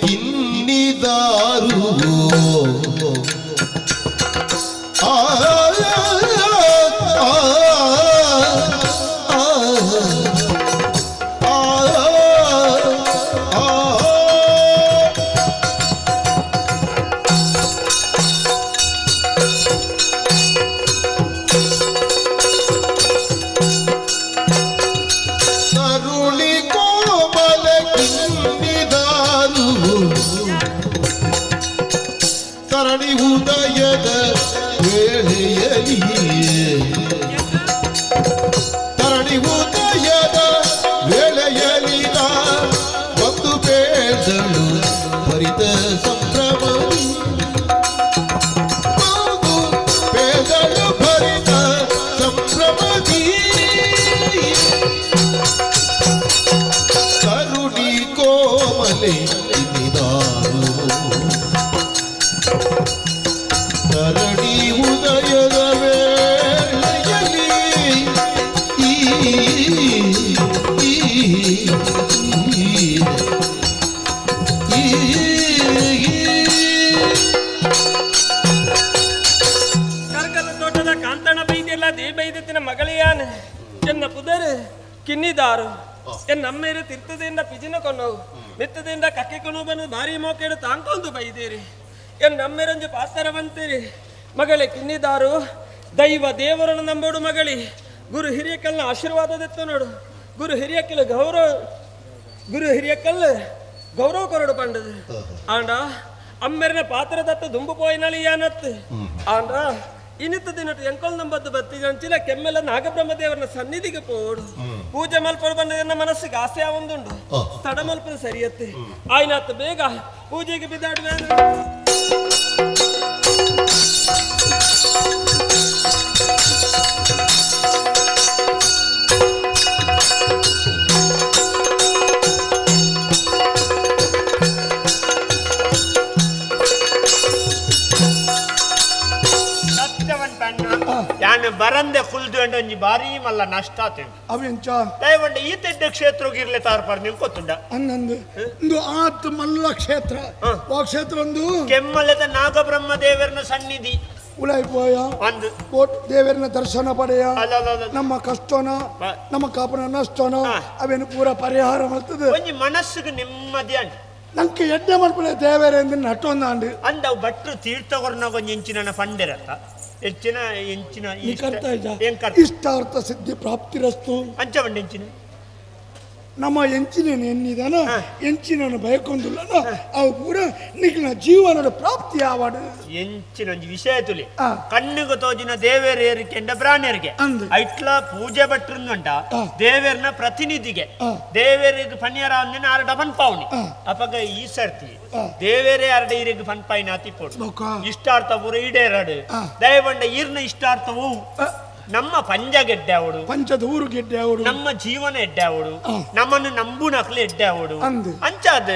ಕಿನ್ನಿದಾರು ಆ ಆ ಆ ಆ ತರುಣಿ ಕೋಮಲ ಕಿನ್ನಿದಾರು ತರಣಿ ಉದಯದ ವೇಳೆಯಲಿ ತರಣಿ ಉದಯದ ವೇಳೆಯಲಿ ಒಂದು ಬೇಡಳು ಭರಿತ ಸಂಭ್ರಮ ಒಂದು ಬೇಡಳು ಭರಿತ ಸಂಭ್ರಮದಿ ತರುಣಿ ಕೋಮಲೆ ಕಿನ್ನಿದಾರು ತರಣಿ ಉದಯದ ವೇಳೆಯಲ್ಲಿ ಈ ಈ ಈ ಈ ಕರ್ಕಲ ತೋಟದ ಕಾಂತಣ ಬೈದಿಲ್ಲ they ಬೈದತ್ತಿನ ಮಗಳಿಯಾನ ಎನ್ನ ಪುದರ್ ಕಿನ್ನಿದಾರು ಎನ್ನ ಅಮ್ಮೇರು ತಿರ್ತದಿಂದ ಪಿಜಿನ ಕೊನ್ನವು ಮಿತ್ತದಿಂದ ಕಕ್ಕೆ ಕೊನೋಬನು ಭಾರಿ ಮೋಕೇಡು ತಾಂಕೊಂದು ಬೈದೇರಿ ಎನ್ನ ಅಮ್ಮೇರೊಂಜಿ ಪಾತ್ತರ ಬಂತೀರಿ ಮಗಳೇ ಕಿನ್ನಿದಾರು ದೈವ ದೇವರನ್ನು ನಂಬೋಡು ಮಗಳಿ ಗುರು ಹಿರಿಯಕಲ್ನ ಆಶೀರ್ವಾದದೆತ್ತ ನೋಡು ಗುರು ಹಿರಿಯಕ್ಕಲ ಗೌರವ ಗುರು ಹಿರಿಯಕ್ಕಲ್ಲ ಗೌರವ ಕೊರಡು ಪಂಡದು ಆಂಡ ಅಮ್ಮೆರನ ಪಾತ್ರದತ್ತ ದುಂಬು ಪೋಯಿನಳಿ ಯಾನತ್ತು ಆಂಡ ಇನ್ನಿತ್ತ ದಿನ ಎಂಕೊಲ್ ನಂಬದ್ದು ಬತ್ತಿನ ಕೆಮ್ಮೆಲ್ಲ ನಾಗಬ್ರಹ್ಮ ದೇವರನ ಸನ್ನಿಧಿಗೆ ಪೋಡು ಪೂಜೆ ಮಲ್ಪಡು ಬಂದ ಎನ್ನ ಮನಸ್ಸಿಗೆ ಆಸೆ ಒಂದುಂಡು ತಡ ಮಲ್ಪನ ಸರಿಯತ್ತೆ ಆಯ್ನಾತ್ ಬೇಗ ಪೂಜೆಗೆ ಬಿದ್ದಾಡುವೆ. ಯಾನ್ ಬರಂದೆ ಕುಲ್ದು ಒಂಜಿ ಬಾರಿ ಮಲ್ಲ ನಷ್ಟ ಆತೇನೆ ಅವೆಂಚ ದಯವಂಡ ಈ ತೆಡ್ಡ ಕ್ಷೇತ್ರಗಿರ್ಲೆ ತಾರ್ಪಾರ್ ನಿಂಗೆ ಗೊತ್ತುಂಡ ಅನ್ನಂದು ಒಂದು ಆತ್ ಮಲ್ಲ ಕ್ಷೇತ್ರ ಆ ಕ್ಷೇತ್ರ ಒಂದು ಕೆಮ್ಮಲದ ನಾಗಬ್ರಹ್ಮ ದೇವರನ ಸನ್ನಿಧಿ ಉಳಾಯ್ಪೋಯ ಒಂದು ದೇವರನ ದರ್ಶನ ಪಡೆಯ ನಮ್ಮ ಕಷ್ಟನ ನಮ್ಮ ಕಾಪನ ನಷ್ಟನ ಅವೇನು ಪೂರ ಪರಿಹಾರ ಮಾಡ್ತದೆ ಒಂಜಿ ಮನಸ್ಸಿಗೆ ನೆಮ್ಮದಿ ಅಂಡ್ ನಂಗೆ ಎಡ್ಡೆ ಮಲ್ಪಲೆ ದೇವರ ನಟ್ಟೊಂದಾಂಡು ಅಂದವು ಭಟ್ರು ತೀರ್ಥಕೊರ್ನ ಒಂಜಿ ಇಂಚಿನ ಫಂಡಿರತ್ತ ಹೆಚ್ಚಿನ ಎಂಚಿನ ಇಷ್ಟಾರ್ಥ ಸಿದ್ಧಿ ಪ್ರಾಪ್ತಿರಸ್ತು ಅಂಚ ಬಂಡ ಎಂಚಿನ ನಮ್ಮ ಎಂಚಿನ ಎನ್ನಿದಾನ ಎಂಚಿನ ಬಯಕೊಂದುಲ್ಲನ ಅವು ಪೂರ ನಿಖಿನ ಜೀವನದ ಪ್ರಾಪ್ತಿ ಆವಾಡು ಎಂಚಿನ ಒಂಜಿ ವಿಷಯ ತುಲಿ ಕಣ್ಣಿಗೆ ತೋಜಿನ ದೇವೇರಿಗೆ ಎಂಡ ಬ್ರಾಣ್ಯರಿಗೆ ಐಟ್ಲ ಪೂಜೆ ಭಟ್ರುಂಟ ದೇವೇರ್ನ ಪ್ರತಿನಿಧಿಗೆ ದೇವೇರಿಗೆ ಪನ್ಯರ ಅಂದಿನ ಆರಡ ಪನ್ಪಾವಣಿ ಅಪಗ ಈ ಸರ್ತಿ ದೇವೇರೇ ಅರಡ ಈರಿಗೆ ಪನ್ಪಾಯಿನ ಅತಿಪೋಡು ಇಷ್ಟಾರ್ಥ ಪೂರ ಈಡೇರಡು ದಯವಂಡ ಈರ್ನ ಇಷ್ಟಾರ್ಥವು ನಮ್ಮ ಪಂಜ ಗೆಡ್ಡೆ ಅವಡು ಪಂಚದ ಊರು ಗೆಡ್ಡೆ ಅವಡು ನಮ್ಮ ಜೀವನ ಎಡ್ಡೆ ಅವಡು ನಮ್ಮನ್ನು ನಂಬುನಕ್ಲೆ ಎಡ್ಡೆ ಅವಡು ಅಂಚಾದ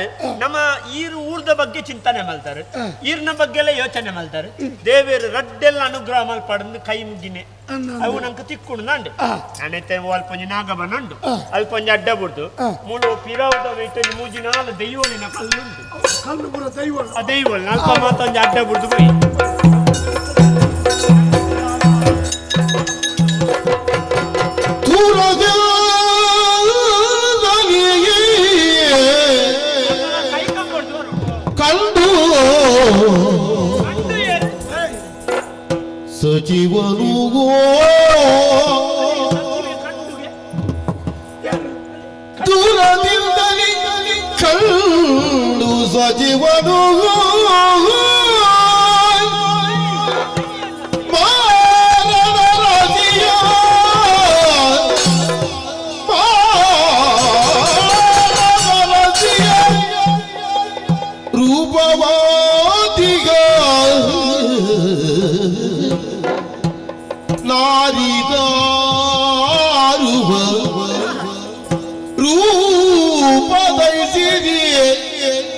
ನಮ್ಮ ಈರು ಊರ್ದ ಬಗ್ಗೆ ಚಿಂತನೆ ಮಾಡ್ತಾರೆ ಈರ್ನ ಬಗ್ಗೆ ಎಲ್ಲ ಯೋಚನೆ ಮಾಡ್ತಾರೆ ದೇವೇರು ರಡ್ಡೆಲ್ಲ ಅನುಗ್ರಹ ಮಲ್ಪಡಂದು ಕೈ ಮುಗಿನೆ ಅವು ನಂಗೆ ತಿಕ್ಕೊಂಡು ನಂಡು ನಾನೈತೆ ಅಲ್ಪ ಒಂಜಿ ನಾಗಬನ ಉಂಡು ಅಲ್ಪ ಒಂಜಿ ಅಡ್ಡ ಬಿಡ್ದು ಮೂಳು ಪಿರಾವುದ ಇಟ್ಟೊಂಜಿ ಮೂಜಿ ನಾಲ್ ದೈವಳಿನ ಕಲ್ಲುಂಡು ಕಲ್ಲು ಪೂರ ದೈವ ದೈವಳು ಅಲ್ಪ ಮಾತೊಂಜಿ ಅಡ್ಡ ಬಿಡ್ದು ಪೋಯಿ ಕಂಡು ಸಚಿವನು ದೂರದಿಂದಲೇ ಕಂಡು ಸಚಿವನು ರೂಪವಾದಿಗ ನಾರಿದಾರುವ ರೂಪದೈಸಿರಿ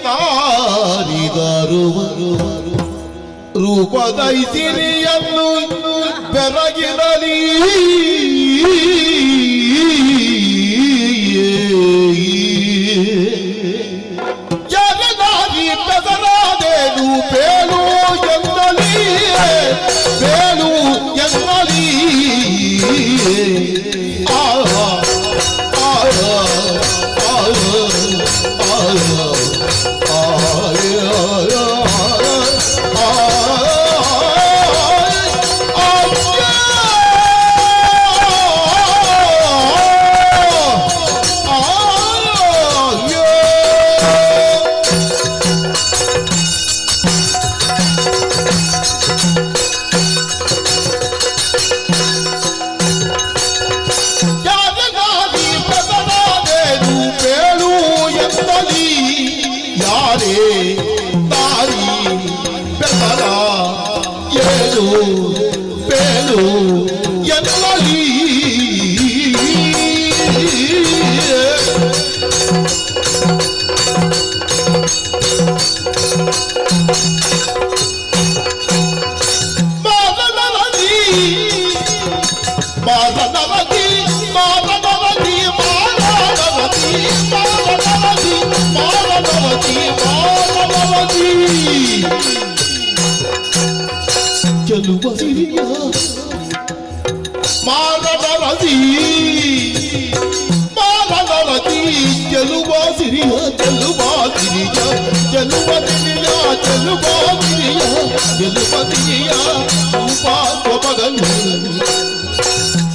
ನಾರಿದಾರುವ ರೂಪದೈಸಿರಿಯನ್ನು ಬೆರಗಿರಲಿ ಬೆದರಾದೇನು ಬೇಳು ಎನ್ನಲಿ ಬೇಳು ಎನ್ನಲಿ ಆ ಆ ಆ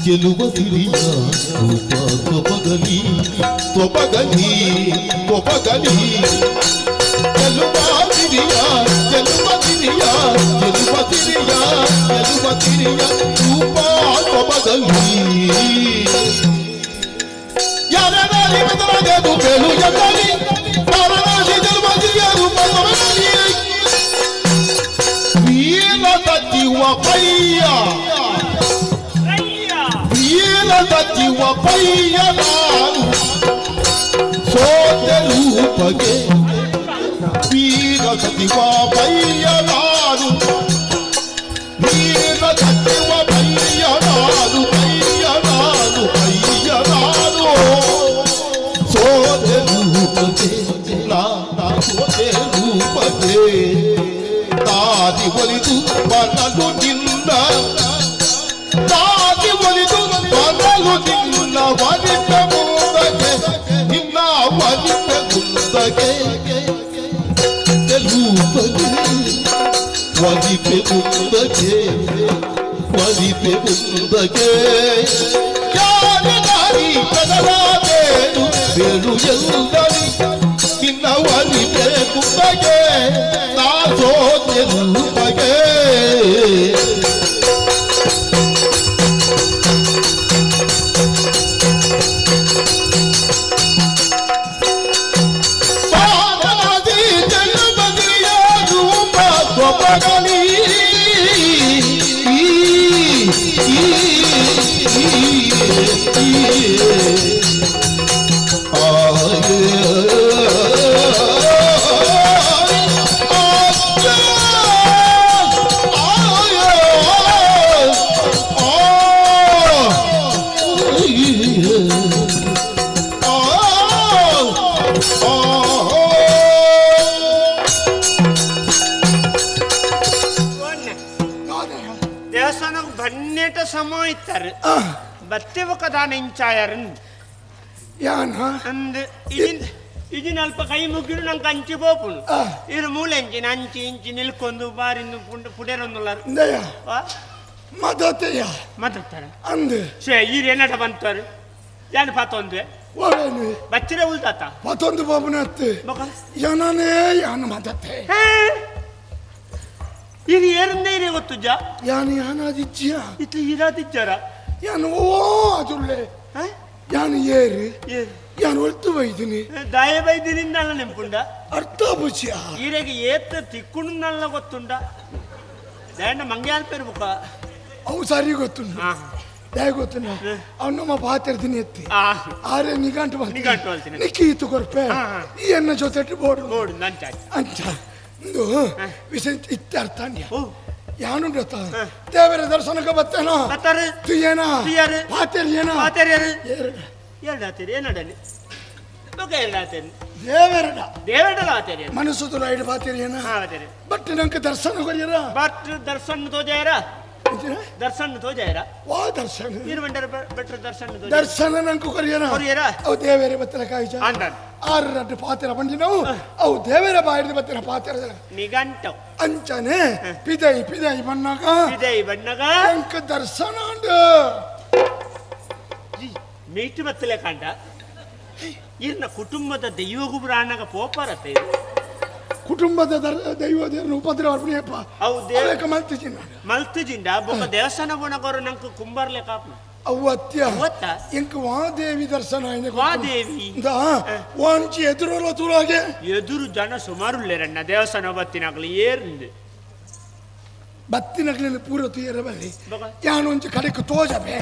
ಚೆಲುವ ಸಿರಿಯ ರೂಪ ತ್ವಪಗಲಿ ತ್ವಪಗಲಿ ತ್ವಪಗಲಿ ಚೆಲುವ ಸಿರಿಯ ಚೆಲುವ ಸಿರಿಯ. ತಿರಿಯ ಗೆಲುವ ತಿರಿಯ ಗೆಲುವ ತಿರಿಯ ರೂಪ ಸೊಬಗಲಿ ಯಾರನಾರಿ ಬೆದರದೇನು ಬೇಲು ಎಂದಲಿ ವಾರಣಾಸಿ ಗೆಲುವ ತಿರಿಯ ರೂಪ ಸೊಬಗಲಿ ವೀರ ಸಚಿವ ಪಯ್ಯ ವೀರ ಸಚಿವ ಪಯ್ಯ ನಾನು ಸೋತೆ ರೂಪಗೆ ವೀರ ಸಚಿವ ಪಯ್ಯ ನಾನು ವೀರ ಸಚಿವ ಪಯ್ಯ ನಾನು ಪಯ್ಯ ನಾನು ಪಯ್ಯ ನಾನು ಸೋತೆ ರೂಪಗೆ ನಾ ಸೋತೆ ರೂಪಗೆ ದಾರಿ ಒಲಿದು ಬರಲು ನಿನ್ನ ದಾರಿ ಒಲಿದು ಬರಲು ನಿನ್ನ ವನಿತ ಮುಂದಕ್ಕೆ ನಿನ್ನ ವನಿತ ಮುಂದಕ್ಕೆ ರೂಪಗೆ ವನಿಪೆ ಮುಂದಕ್ಕೆ ವನಿಪೆ ಮುಂದಕ್ಕೆ ಯಾರಿ ದಾರಿ ಬದಲಾದೇನು ಬೇಡು ಎಲ್ಲರಿ ನಿನ್ನ ವನಿಪೆ ಮುಂದಕ್ಕೆ ನಾ ಸೋತೆ ರೂಪಗೆ ಪಾದನಾದಿ ಜನ್ಮದಿಯ ರೂಪ ಸೊಬಗಲಿ ದೇವಸ್ಥಾನಕ್ಕೆ ಬನ್ನೇಟ ಸಮ ಇತ್ತಾರೆ ಬತ್ತೆವಕ ದಾನ ಇಂಚಾಯರನ್ ಯಾನ ಅಂದ್ ಇದಿನ್ ಇದಿನ ಅಲ್ಪ ಕೈ ಮುಗಿಡು ನಂಗೆ ಅಂಚಿ ಪೋಪುನು ಇರು ಮೂಲೆಂಚಿನ ಅಂಚಿ ಇಂಚಿ ನಿಲ್ಕೊಂಡು ಬಾರಿಂದು ಪುಂಡ ಪುಡೇರೊಂದುಲ್ಲಾರ ಇಂದಯ್ಯ ಮದತೆಯ ಮಾತಾಡ್ತಾರ ಅಂದ್ ಶೇ ಈರ್ ಏನಟ ಬಂತಾರೆ ಯಾನ್ ಪಾತೊಂದು ಓವೇನು ಬಚ್ಚಿರ ಉಲ್ತಾತ ಮತ್ತೊಂದು ಬಾಬುನತ್ತು ಬೊಕ ಯಾನೇ ಯಾನ ಮದತೆ ಇದು ಏರಿಂದ ಇರೇ ಗೊತ್ತುಜ್ಜ ಯಾನ ಯಾನಾದಿಜ್ಜಿಯ ಇತ್ತು ಇರಾದಿಜ್ಜಾರ ಯಾನು ಓ ಅದುಳ್ಳೆ ಯಾನು ಏರು ಯಾನು ಒಳ್ತು ಬೈದಿನಿ ದಾಯ ಬೈದಿನಿಂದ ನೆಂಪುಂಡ ಅರ್ಥ ಬುಚಿಯ ಈರೆಗೆ ಏತ ತಿಕ್ಕುಂಡಲ್ಲ ಗೊತ್ತುಂಡ ದಾಯಣ್ಣ ಮಂಗ್ಯಾಲ್ ಪೇರು ಬುಕ್ಕ ಅವು ಸರಿ ಗೊತ್ತುಂಡು ದಾಯ ಗೊತ್ತುಂಡ ಅವ್ನು ನಮ್ಮ ಪಾತಿರ್ದಿನಿ ಎತ್ತಿ ಆರೆ ನಿಗಂಟು ಬಂತು ನಿಘಂಟು ಅಲ್ತೀನಿ. ನಿಕ್ಕಿ ಇತ್ತು ಕೊರ್ಪೆ ಈ ಎನ್ನ ಜೊತೆ ಬೋಡು ಬೋಡು ನಂಚಾಚ್ ಅಂಚ ಇಂದು ವಿಷಯ ಇತ್ಯರ್ಥಾನ್ಯ ಓ ಯಾನುಂಡತ್ತ ದೇವರ ದರ್ಶನಕ್ಕೆ ಬತ್ತೇನೋ ಬತ್ತಾರೆ ತುಯ್ಯೇನ ತುಯ್ಯಾರು. ಪಾತೆರ್ಯೇನ ಪಾತೆರ್ಯರು ಏರು. ಎರಡಾತೀರಿ ಏನಡಲಿ ಬೊಕ ಎರಡಾತೇರಿ ದೇವರಡ ದೇವರಡಲ ಆತೇರಿ ಮನಸ್ಸು ತುಲ ಐಡು ಪಾತೆರ್ಯೇನ ಹಾ ಆತೇರಿ ಬಟ್ ನಂಗೆ ದರ್ಶನ ಕೊರಿಯರ ಬಟ್ ದರ್ಶನ ತೋಜಾಯರ ದರ್ಶನ ತೋಜಾಯರ ವಾ ದರ್ಶನ ನೀರು ಬಂಡರ ಬೆಟ್ರ ದರ್ಶನ ತೋಜಾಯರ ದರ್ಶನ ನಂಗೆ ಕೊರಿಯರ ಕೊರಿಯರ? ಅವು ದೇವರ ಬತ್ತಲ ಕಾಯಿಜ ಅಂದನ್ ಆರು ರಡ್ಡು ಪಾತೆರ ಬಂಡಿ ನಾವು ಅವು ದೇವರ ಬಾಯಿಡ್ದು ಬತ್ತಿನ ಪಾತೆರ ನಿಗಂಟು ಅಂಚನೆ ಪಿದೈ ಪಿದೈ ಬಣ್ಣಾಗ ಇದೇ ಬಣ್ಣಗ ಅಂಕ ದರ್ಶನ ಅಂಡು ಮೀಟು ಬತ್ತಲೆ ಕಂಡ ಇರ್ನ ಕುಟುಂಬದ ದೈವಗೂ ಪ್ರಾಣಗ ಪೋಪಾರತ್ತೆ ಕುಟುಂಬದ ದೈವ ದೇವರ ಉಪದ್ರವ ಅರ್ಪಣೆಯಪ್ಪ ಅವು ದೇವ ಅವೇಕ ಮಲ್ತಿಜಿನ ಮಲ್ತುಜಿಂಡ ಬೊಕ ದೇವಸ್ಥಾನ ಬೋಣಗೋರು ನಂಗೆ ಕುಂಬಾರ್ಲೆ ಕಾಪು ಅವು ಅತ್ಯ ಗೊತ್ತಾ ಎಂಕ್ ವಾದೇವಿ ದರ್ಶನ ಆಯ್ನೆ ವಾದೇವಿ ವಾಂಚಿ ಎದುರೋಲ ತುರಾಗೆ ಎದುರು ಜನ ಸುಮಾರುಲ್ಲೇರಣ್ಣ ದೇವಸ್ಥಾನ ಬತ್ತಿನಾಗ್ಲಿ ಏರ್ಂದು ಬತ್ತಿನಗ್ಲಿನ ಪೂರ ತುಯರ ಬಲ್ಲಿ ಬೊಕ ಯಾನೊಂಚಿ ಕಡೆಕ್ ತೋಜಬೆ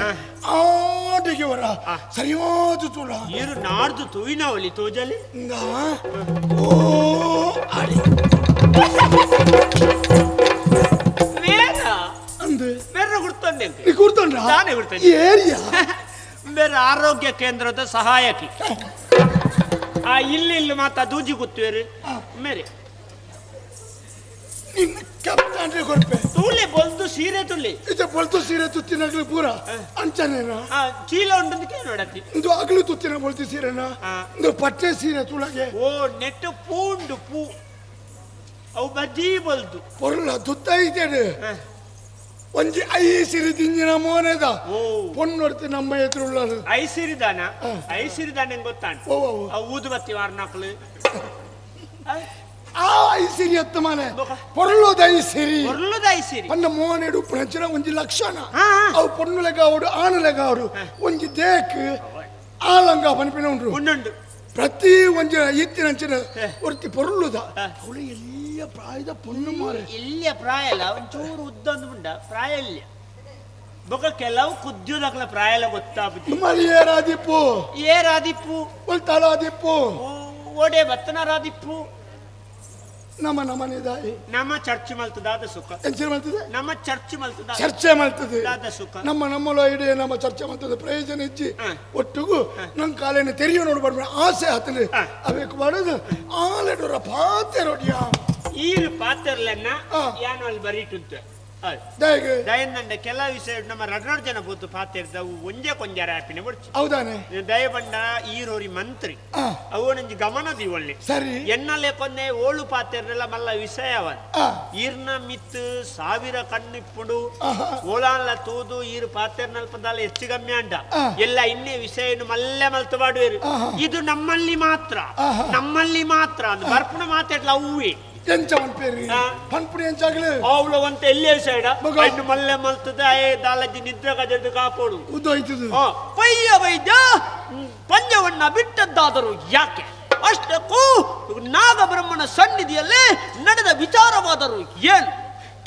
ಆಟಿಗೆ ವರ ಸರಿಯಾದ ತುಳ ಏರು ನಾಡ್ದು ತೂಯಿನವಲಿ ತೋಜಲಿ ಇಂದ ಓ ಆಡಿ ವೇದ ಅಂದು ಬೇರೆ ಗುರ್ತೊಂಡೆ ನೀ ಕೂರ್ತೊಂಡ್ರಾ ತಾನೇ ಗುರ್ತೊಂಡೆ. ಏರಿಯಾ ಬೇರೆ ಆರೋಗ್ಯ ಕೇಂದ್ರದ ಸಹಾಯಕಿ ಆ ಇಲ್ಲಿ ಇಲ್ಲಿ ಮಾತ ದೂಜಿ ಗುತ್ತುವೇರು ಮೇರೆ ನಿನ್ನ ಕಪ್ತಾಂಡ್ರೆ ಕೊರ್ಪೆ ತೂಲೆ ಬೊಲ್ದು ಸೀರೆ ತುಳಿ ಇದು ಬೊಲ್ತು ಸೀರೆ ತುತ್ತಿನಗ್ಲು ಪೂರ ಅಂಚನೇನ ಆ ಚೀಲ ಉಂಟಂದು ನೋಡತ್ತಿ ಇಂದು ಅಗಲು ತುತ್ತಿನ ಬೊಲ್ತು ಸೀರೆನಾ ಇಂದು ಪಟ್ಟೆ ಸೀರೆ ತುಳಗೆ ಓ ನೆಟ್ಟು ಪೂ ಉಂಡು ಪೂ ಅವು ಬಜ್ಜಿ ಬೊಲ್ದು ಪೊರ್ಲ ತುತ್ತ ಐತೇಡು ಒಂಜಿ I ಸಿರಿ ದಿಂಜಿನ ಮೋನೆದ ಓ ಪೊಣ್ಣೊಡ್ತಿ ನಮ್ಮ ಎದುರುಳ್ಳರು ಐಸಿರಿದಾನ ಐಸಿರಿದಾನ ಹೆಂಗ್ ಗೊತ್ತಾಂಡ್ ಓ, ಓ, ಓ. ಅವು ಊದುಬತ್ತಿ ವಾರ್ನಾಕ್ಲು ಆ ಐಸಿರಿ ಎತ್ತ ಮಾಲೆ ಪೊರ್ಲುದ ಐಸಿರಿ ಪೊರ್ಲುದ ಐಸಿರಿ ಪನ್ನ ಮೋನೆಡು ಉಪ್ಪುನಂಚಿನ ಒಂಜಿ ಲಕ್ಷಣ ಅವು ಪೊಣ್ಣುಲೆಗಾವಡು ಆಣುಲೆಗಾವಡು ಒಂಜಿ ದೇಕ್ ಆಲಂಗ ಪನ್ಪಿನ ಉಂಡು ಉಂಡುಂಡು ಪ್ರತಿ ಒಂಜಿ ಇತ್ತಿನಂಚಿನ ಒರ್ತಿ ಪೊರ್ಲುದ ಅವಳು ಎಲ್ಲಿಯ ಪ್ರಾಯದ ಪೊಣ್ಣು ಮಾರೆ ಎಲ್ಲಿಯ ಪ್ರಾಯ ಅಲ್ಲ ಒಂಚೂರು ಉದ್ದೊಂದು ಉಂಡ ಪ್ರಾಯ ಇಲ್ಲ ಬೊಕ ಕೆಲವು ಕುದ್ಯುದಕ್ಲ ಪ್ರಾಯ ಎಲ್ಲ ಗೊತ್ತಾಪುಜಿ ನಿಮ್ಮಲ್ಲಿ ಏರಾದಿಪ್ಪು ಏರಾದಿಪ್ಪು ಒಲ್ತಾಳಾದಿಪ್ಪು ಓಡೆ ಬತ್ತನರಾದಿಪ್ಪು ನಮ್ಮ ನಮನಿದಾಯಿ ನಮ್ಮ ಚರ್ಚ್ ಮಲ್ತದಾದ ಸುಖ ಎಂಚಿನ ಮಾಡ್ತದೆ ನಮ್ಮ ಚರ್ಚ್ ಮಲ್ತದ ಚರ್ಚೆ ಮಾಡ್ತದೆ ದಾದ ಸುಖ ನಮ್ಮ ನಮ್ಮಲ ಇಡೀ ನಮ್ಮ ಚರ್ಚೆ ಮಾಡ್ತದೆ ಪ್ರಯೋಜನ ಇಜ್ಜಿ ಒಟ್ಟಿಗೂ ನಮ್ಮ ಕಾಲೇನ ತೆರಿಯೋ ನೋಡ್ಬಾರ್ದು ಆಸೆ ಆತಲಿ ಅವೇಕು ಮಾಡೋದು ಆಲೆಡೋರ ಪಾತೆ ರೋಡಿಯ ಈರು ಪಾತೆರ್ಲೆನ್ನ ಯಾನು ಅಲ್ಲಿ ಬರೀಟುಂತು ದಯಂದಂಡ ಕೆಲವು ವಿಷಯ ನಮ್ಮ ರಡ್ರಡ್ ಜನ ಪೋತು ಪಾತೆರ್ದವು ಒಂಜೆ ಕೊಂಜಾರ ಆಪಿನ ಬಡ್ಚಿ ಹೌದಾನೆ ದಯಬಂಡ ಈರೋರಿ ಮಂತ್ರಿ ಅವು ನಂಜಿ ಗಮನ ದೀವಳ್ಳಿ ಸರಿ ಎನ್ನಲೆ ಕೊನ್ನೆ ಓಳು ಪಾತೆರ್ನೆಲ್ಲ ಮಲ್ಲ ವಿಷಯವ ಈರ್ನ ಮಿತ್ ಸಾವಿರ ಕಣ್ಣಿಪ್ಪುಡು ಓಳಾನ್ಲ ತೂದು ಈರು ಪಾತೆರ್ನಲ್ಪದಾಲ ಹೆಚ್ಚು ಗಮ್ಯ ಅಂಡ ಎಲ್ಲ ಇನ್ನೇ ವಿಷಯ ಮಲ್ಲೆ ಮಲ್ತು ಮಾಡುವೇರು ಇದು ನಮ್ಮಲ್ಲಿ ಮಾತ್ರ ನಮ್ಮಲ್ಲಿ ಮಾತ್ರ ಅಂದ್ ಬರ್ಪುಣ ಮಾತಾಡ್ಲ ಅವುವೇ ಎಂಚ ಪನ್ಪೇರಿ ಪನ್ಪುಡಿ ಎಂಚಾಗಲು ಅವಳು ಅಂತ ಎಲ್ಲಿ ಸೈಡ ಕಣ್ಣು ಮಲ್ಲೆ ಮಲ್ತದೆ ಅಯ್ಯ ದಾಲಜ್ಜಿ ನಿದ್ರೆ ಗಜದ ಕಾಪೋಡು ಉದ್ದೋಯ್ತದು ಪಯ್ಯ ವೈದ್ಯ ಪಂಜವನ್ನ ಬಿಟ್ಟದ್ದಾದರೂ ಯಾಕೆ ಅಷ್ಟಕ್ಕೂ ನಾಗಬ್ರಹ್ಮನ ಸನ್ನಿಧಿಯಲ್ಲಿ ನಡೆದ ವಿಚಾರವಾದರೂ ಏನು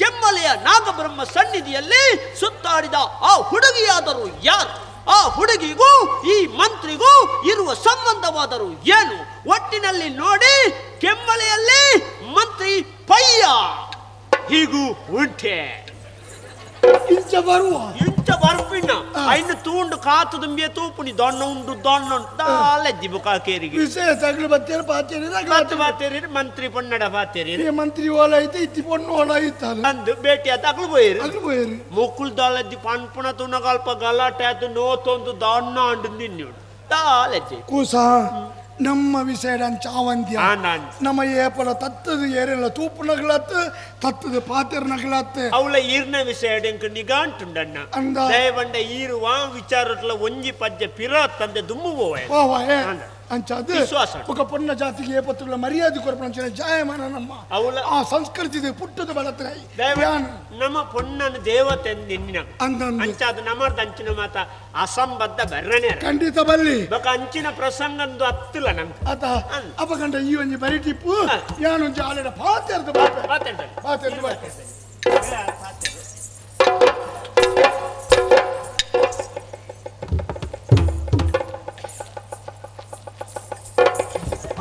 ಕೆಮ್ಮಲೆಯ ನಾಗಬ್ರಹ್ಮ ಸನ್ನಿಧಿಯಲ್ಲಿ ಸುತ್ತಾಡಿದ ಆ ಹುಡುಗಿಯಾದರೂ ಯಾರು ಆ ಹುಡುಗಿಗೂ ಈ ಮಂತ್ರಿಗೂ ಇರುವ ಸಂಬಂಧವಾದರೂ ಏನು ಒಟ್ಟಿನಲ್ಲಿ ನೋಡಿ ಕೆಮ್ಮಲೆಯಲ್ಲಿ ಮಂತ್ರಿ ಪಯ್ಯ ಹೀಗೂ ಉಂಟೆ ಇಂಚ ಬರುವ ಇಂಚ ಬರ್ಪಿನ ಐನು ತೂಂಡು ಕಾತು ತುಂಬಿಯ ತೂಪುನಿ ದೊಣ್ಣ ಉಂಡು ದೊಣ್ಣ ಉಂಡು ದಾಲಜ್ಜಿ ಬುಕಾಕೇರಿಗೆ ವಿಷಯ ತಗಲು ಬತ್ತೇರು ಪಾತೇರಿ ಮಾತು ಬಾತೇರಿ ಮಂತ್ರಿ ಪೊನ್ನಡ ಬಾತೇರಿ ಈ ಮಂತ್ರಿ ಓಲ ಐತೆ ಇತ್ತಿ ಪೊಣ್ಣು ಓಲ ಐತಲ್ಲ ಅಂದು ಭೇಟಿ ಆತ ಅಗ್ಲು ಪೋಯಿರು ಅಗ್ಲು ಪೋಯಿರು ಮೊಕ್ಕುಲ್ ದಾಲಜ್ಜಿ ಪನ್ಪುಣ ತುಣಗಲ್ಪ ಗಲಾಟೆ ಆತು ನೋತೊಂದು ದೊಣ್ಣ ಅಂಡು ನಿನ್ನುಡು ದಾಲಜ್ಜಿ ಕೂಸ ನಮ್ಮ ವಿಷಯ ಚಾವಂದ್ಯ ನಮ್ಮ ಏಪಲ ತತ್ತದು ಏರೆಲ್ಲ ತೂಪುನಗಳತ್ತ ತತ್ತದು ಪಾತೆರ್ನಗಳತ್ತ ಅವಳ ಈರ್ನ ವಿಷಯ ಎಂಕ್ ನಿಗಾಂಟುಂಡಣ್ಣ ಅಂದ ದಯವಂಡ ಈರುವ ವಿಚಾರಟ್ಲ ಒಂಜಿ ಪಜ್ಜೆ ಪಿರಾತ್ ತಂದೆ ದುಮ್ಮು ಪೋವೆ ಓವ ಅಂಚಾದ ವಿಶ್ವಾಸ ఒక పొన్న ಜಾತಿಗೆ ಏಪತ್ತುಗಳ ಮರ್ಯಾದೆ ಕೊರಪಣ ಜಾಯಮಾನ ನಮ್ಮ ಅವಳ ಆ ಸಂಸ್ಕೃತಿ ಪುಟ್ಟದ ಬಳತ್ರ ನಮ್ಮ ಪೊನ್ನನ ದೇವತೆ ನಿನ್ನ ಅಂದ ಅಂಚಾದ ನಮ್ಮರ್ದ ಅಂಚಿನ ಮಾತ ಅಸಂಬದ್ಧ ಬೆರ್ರನೆ ಖಂಡಿತ ಬಲ್ಲಿ ಬೊಕ ಅಂಚಿನ ಪ್ರಸಂಗಂದು ಅತ್ತಿಲ್ಲ ನಂಗೆ ಆತ ಅಪಗಂಡ ಈ ಒಂಜಿ ಬರಿ ಟಿಪ್ಪು ಯಾನೊಂಜಿ ಆಲೆಡ ಪಾತೆರ್ದು ಬಾಪೆ ಪಾತೆರ್ದು ಬಾಪೆ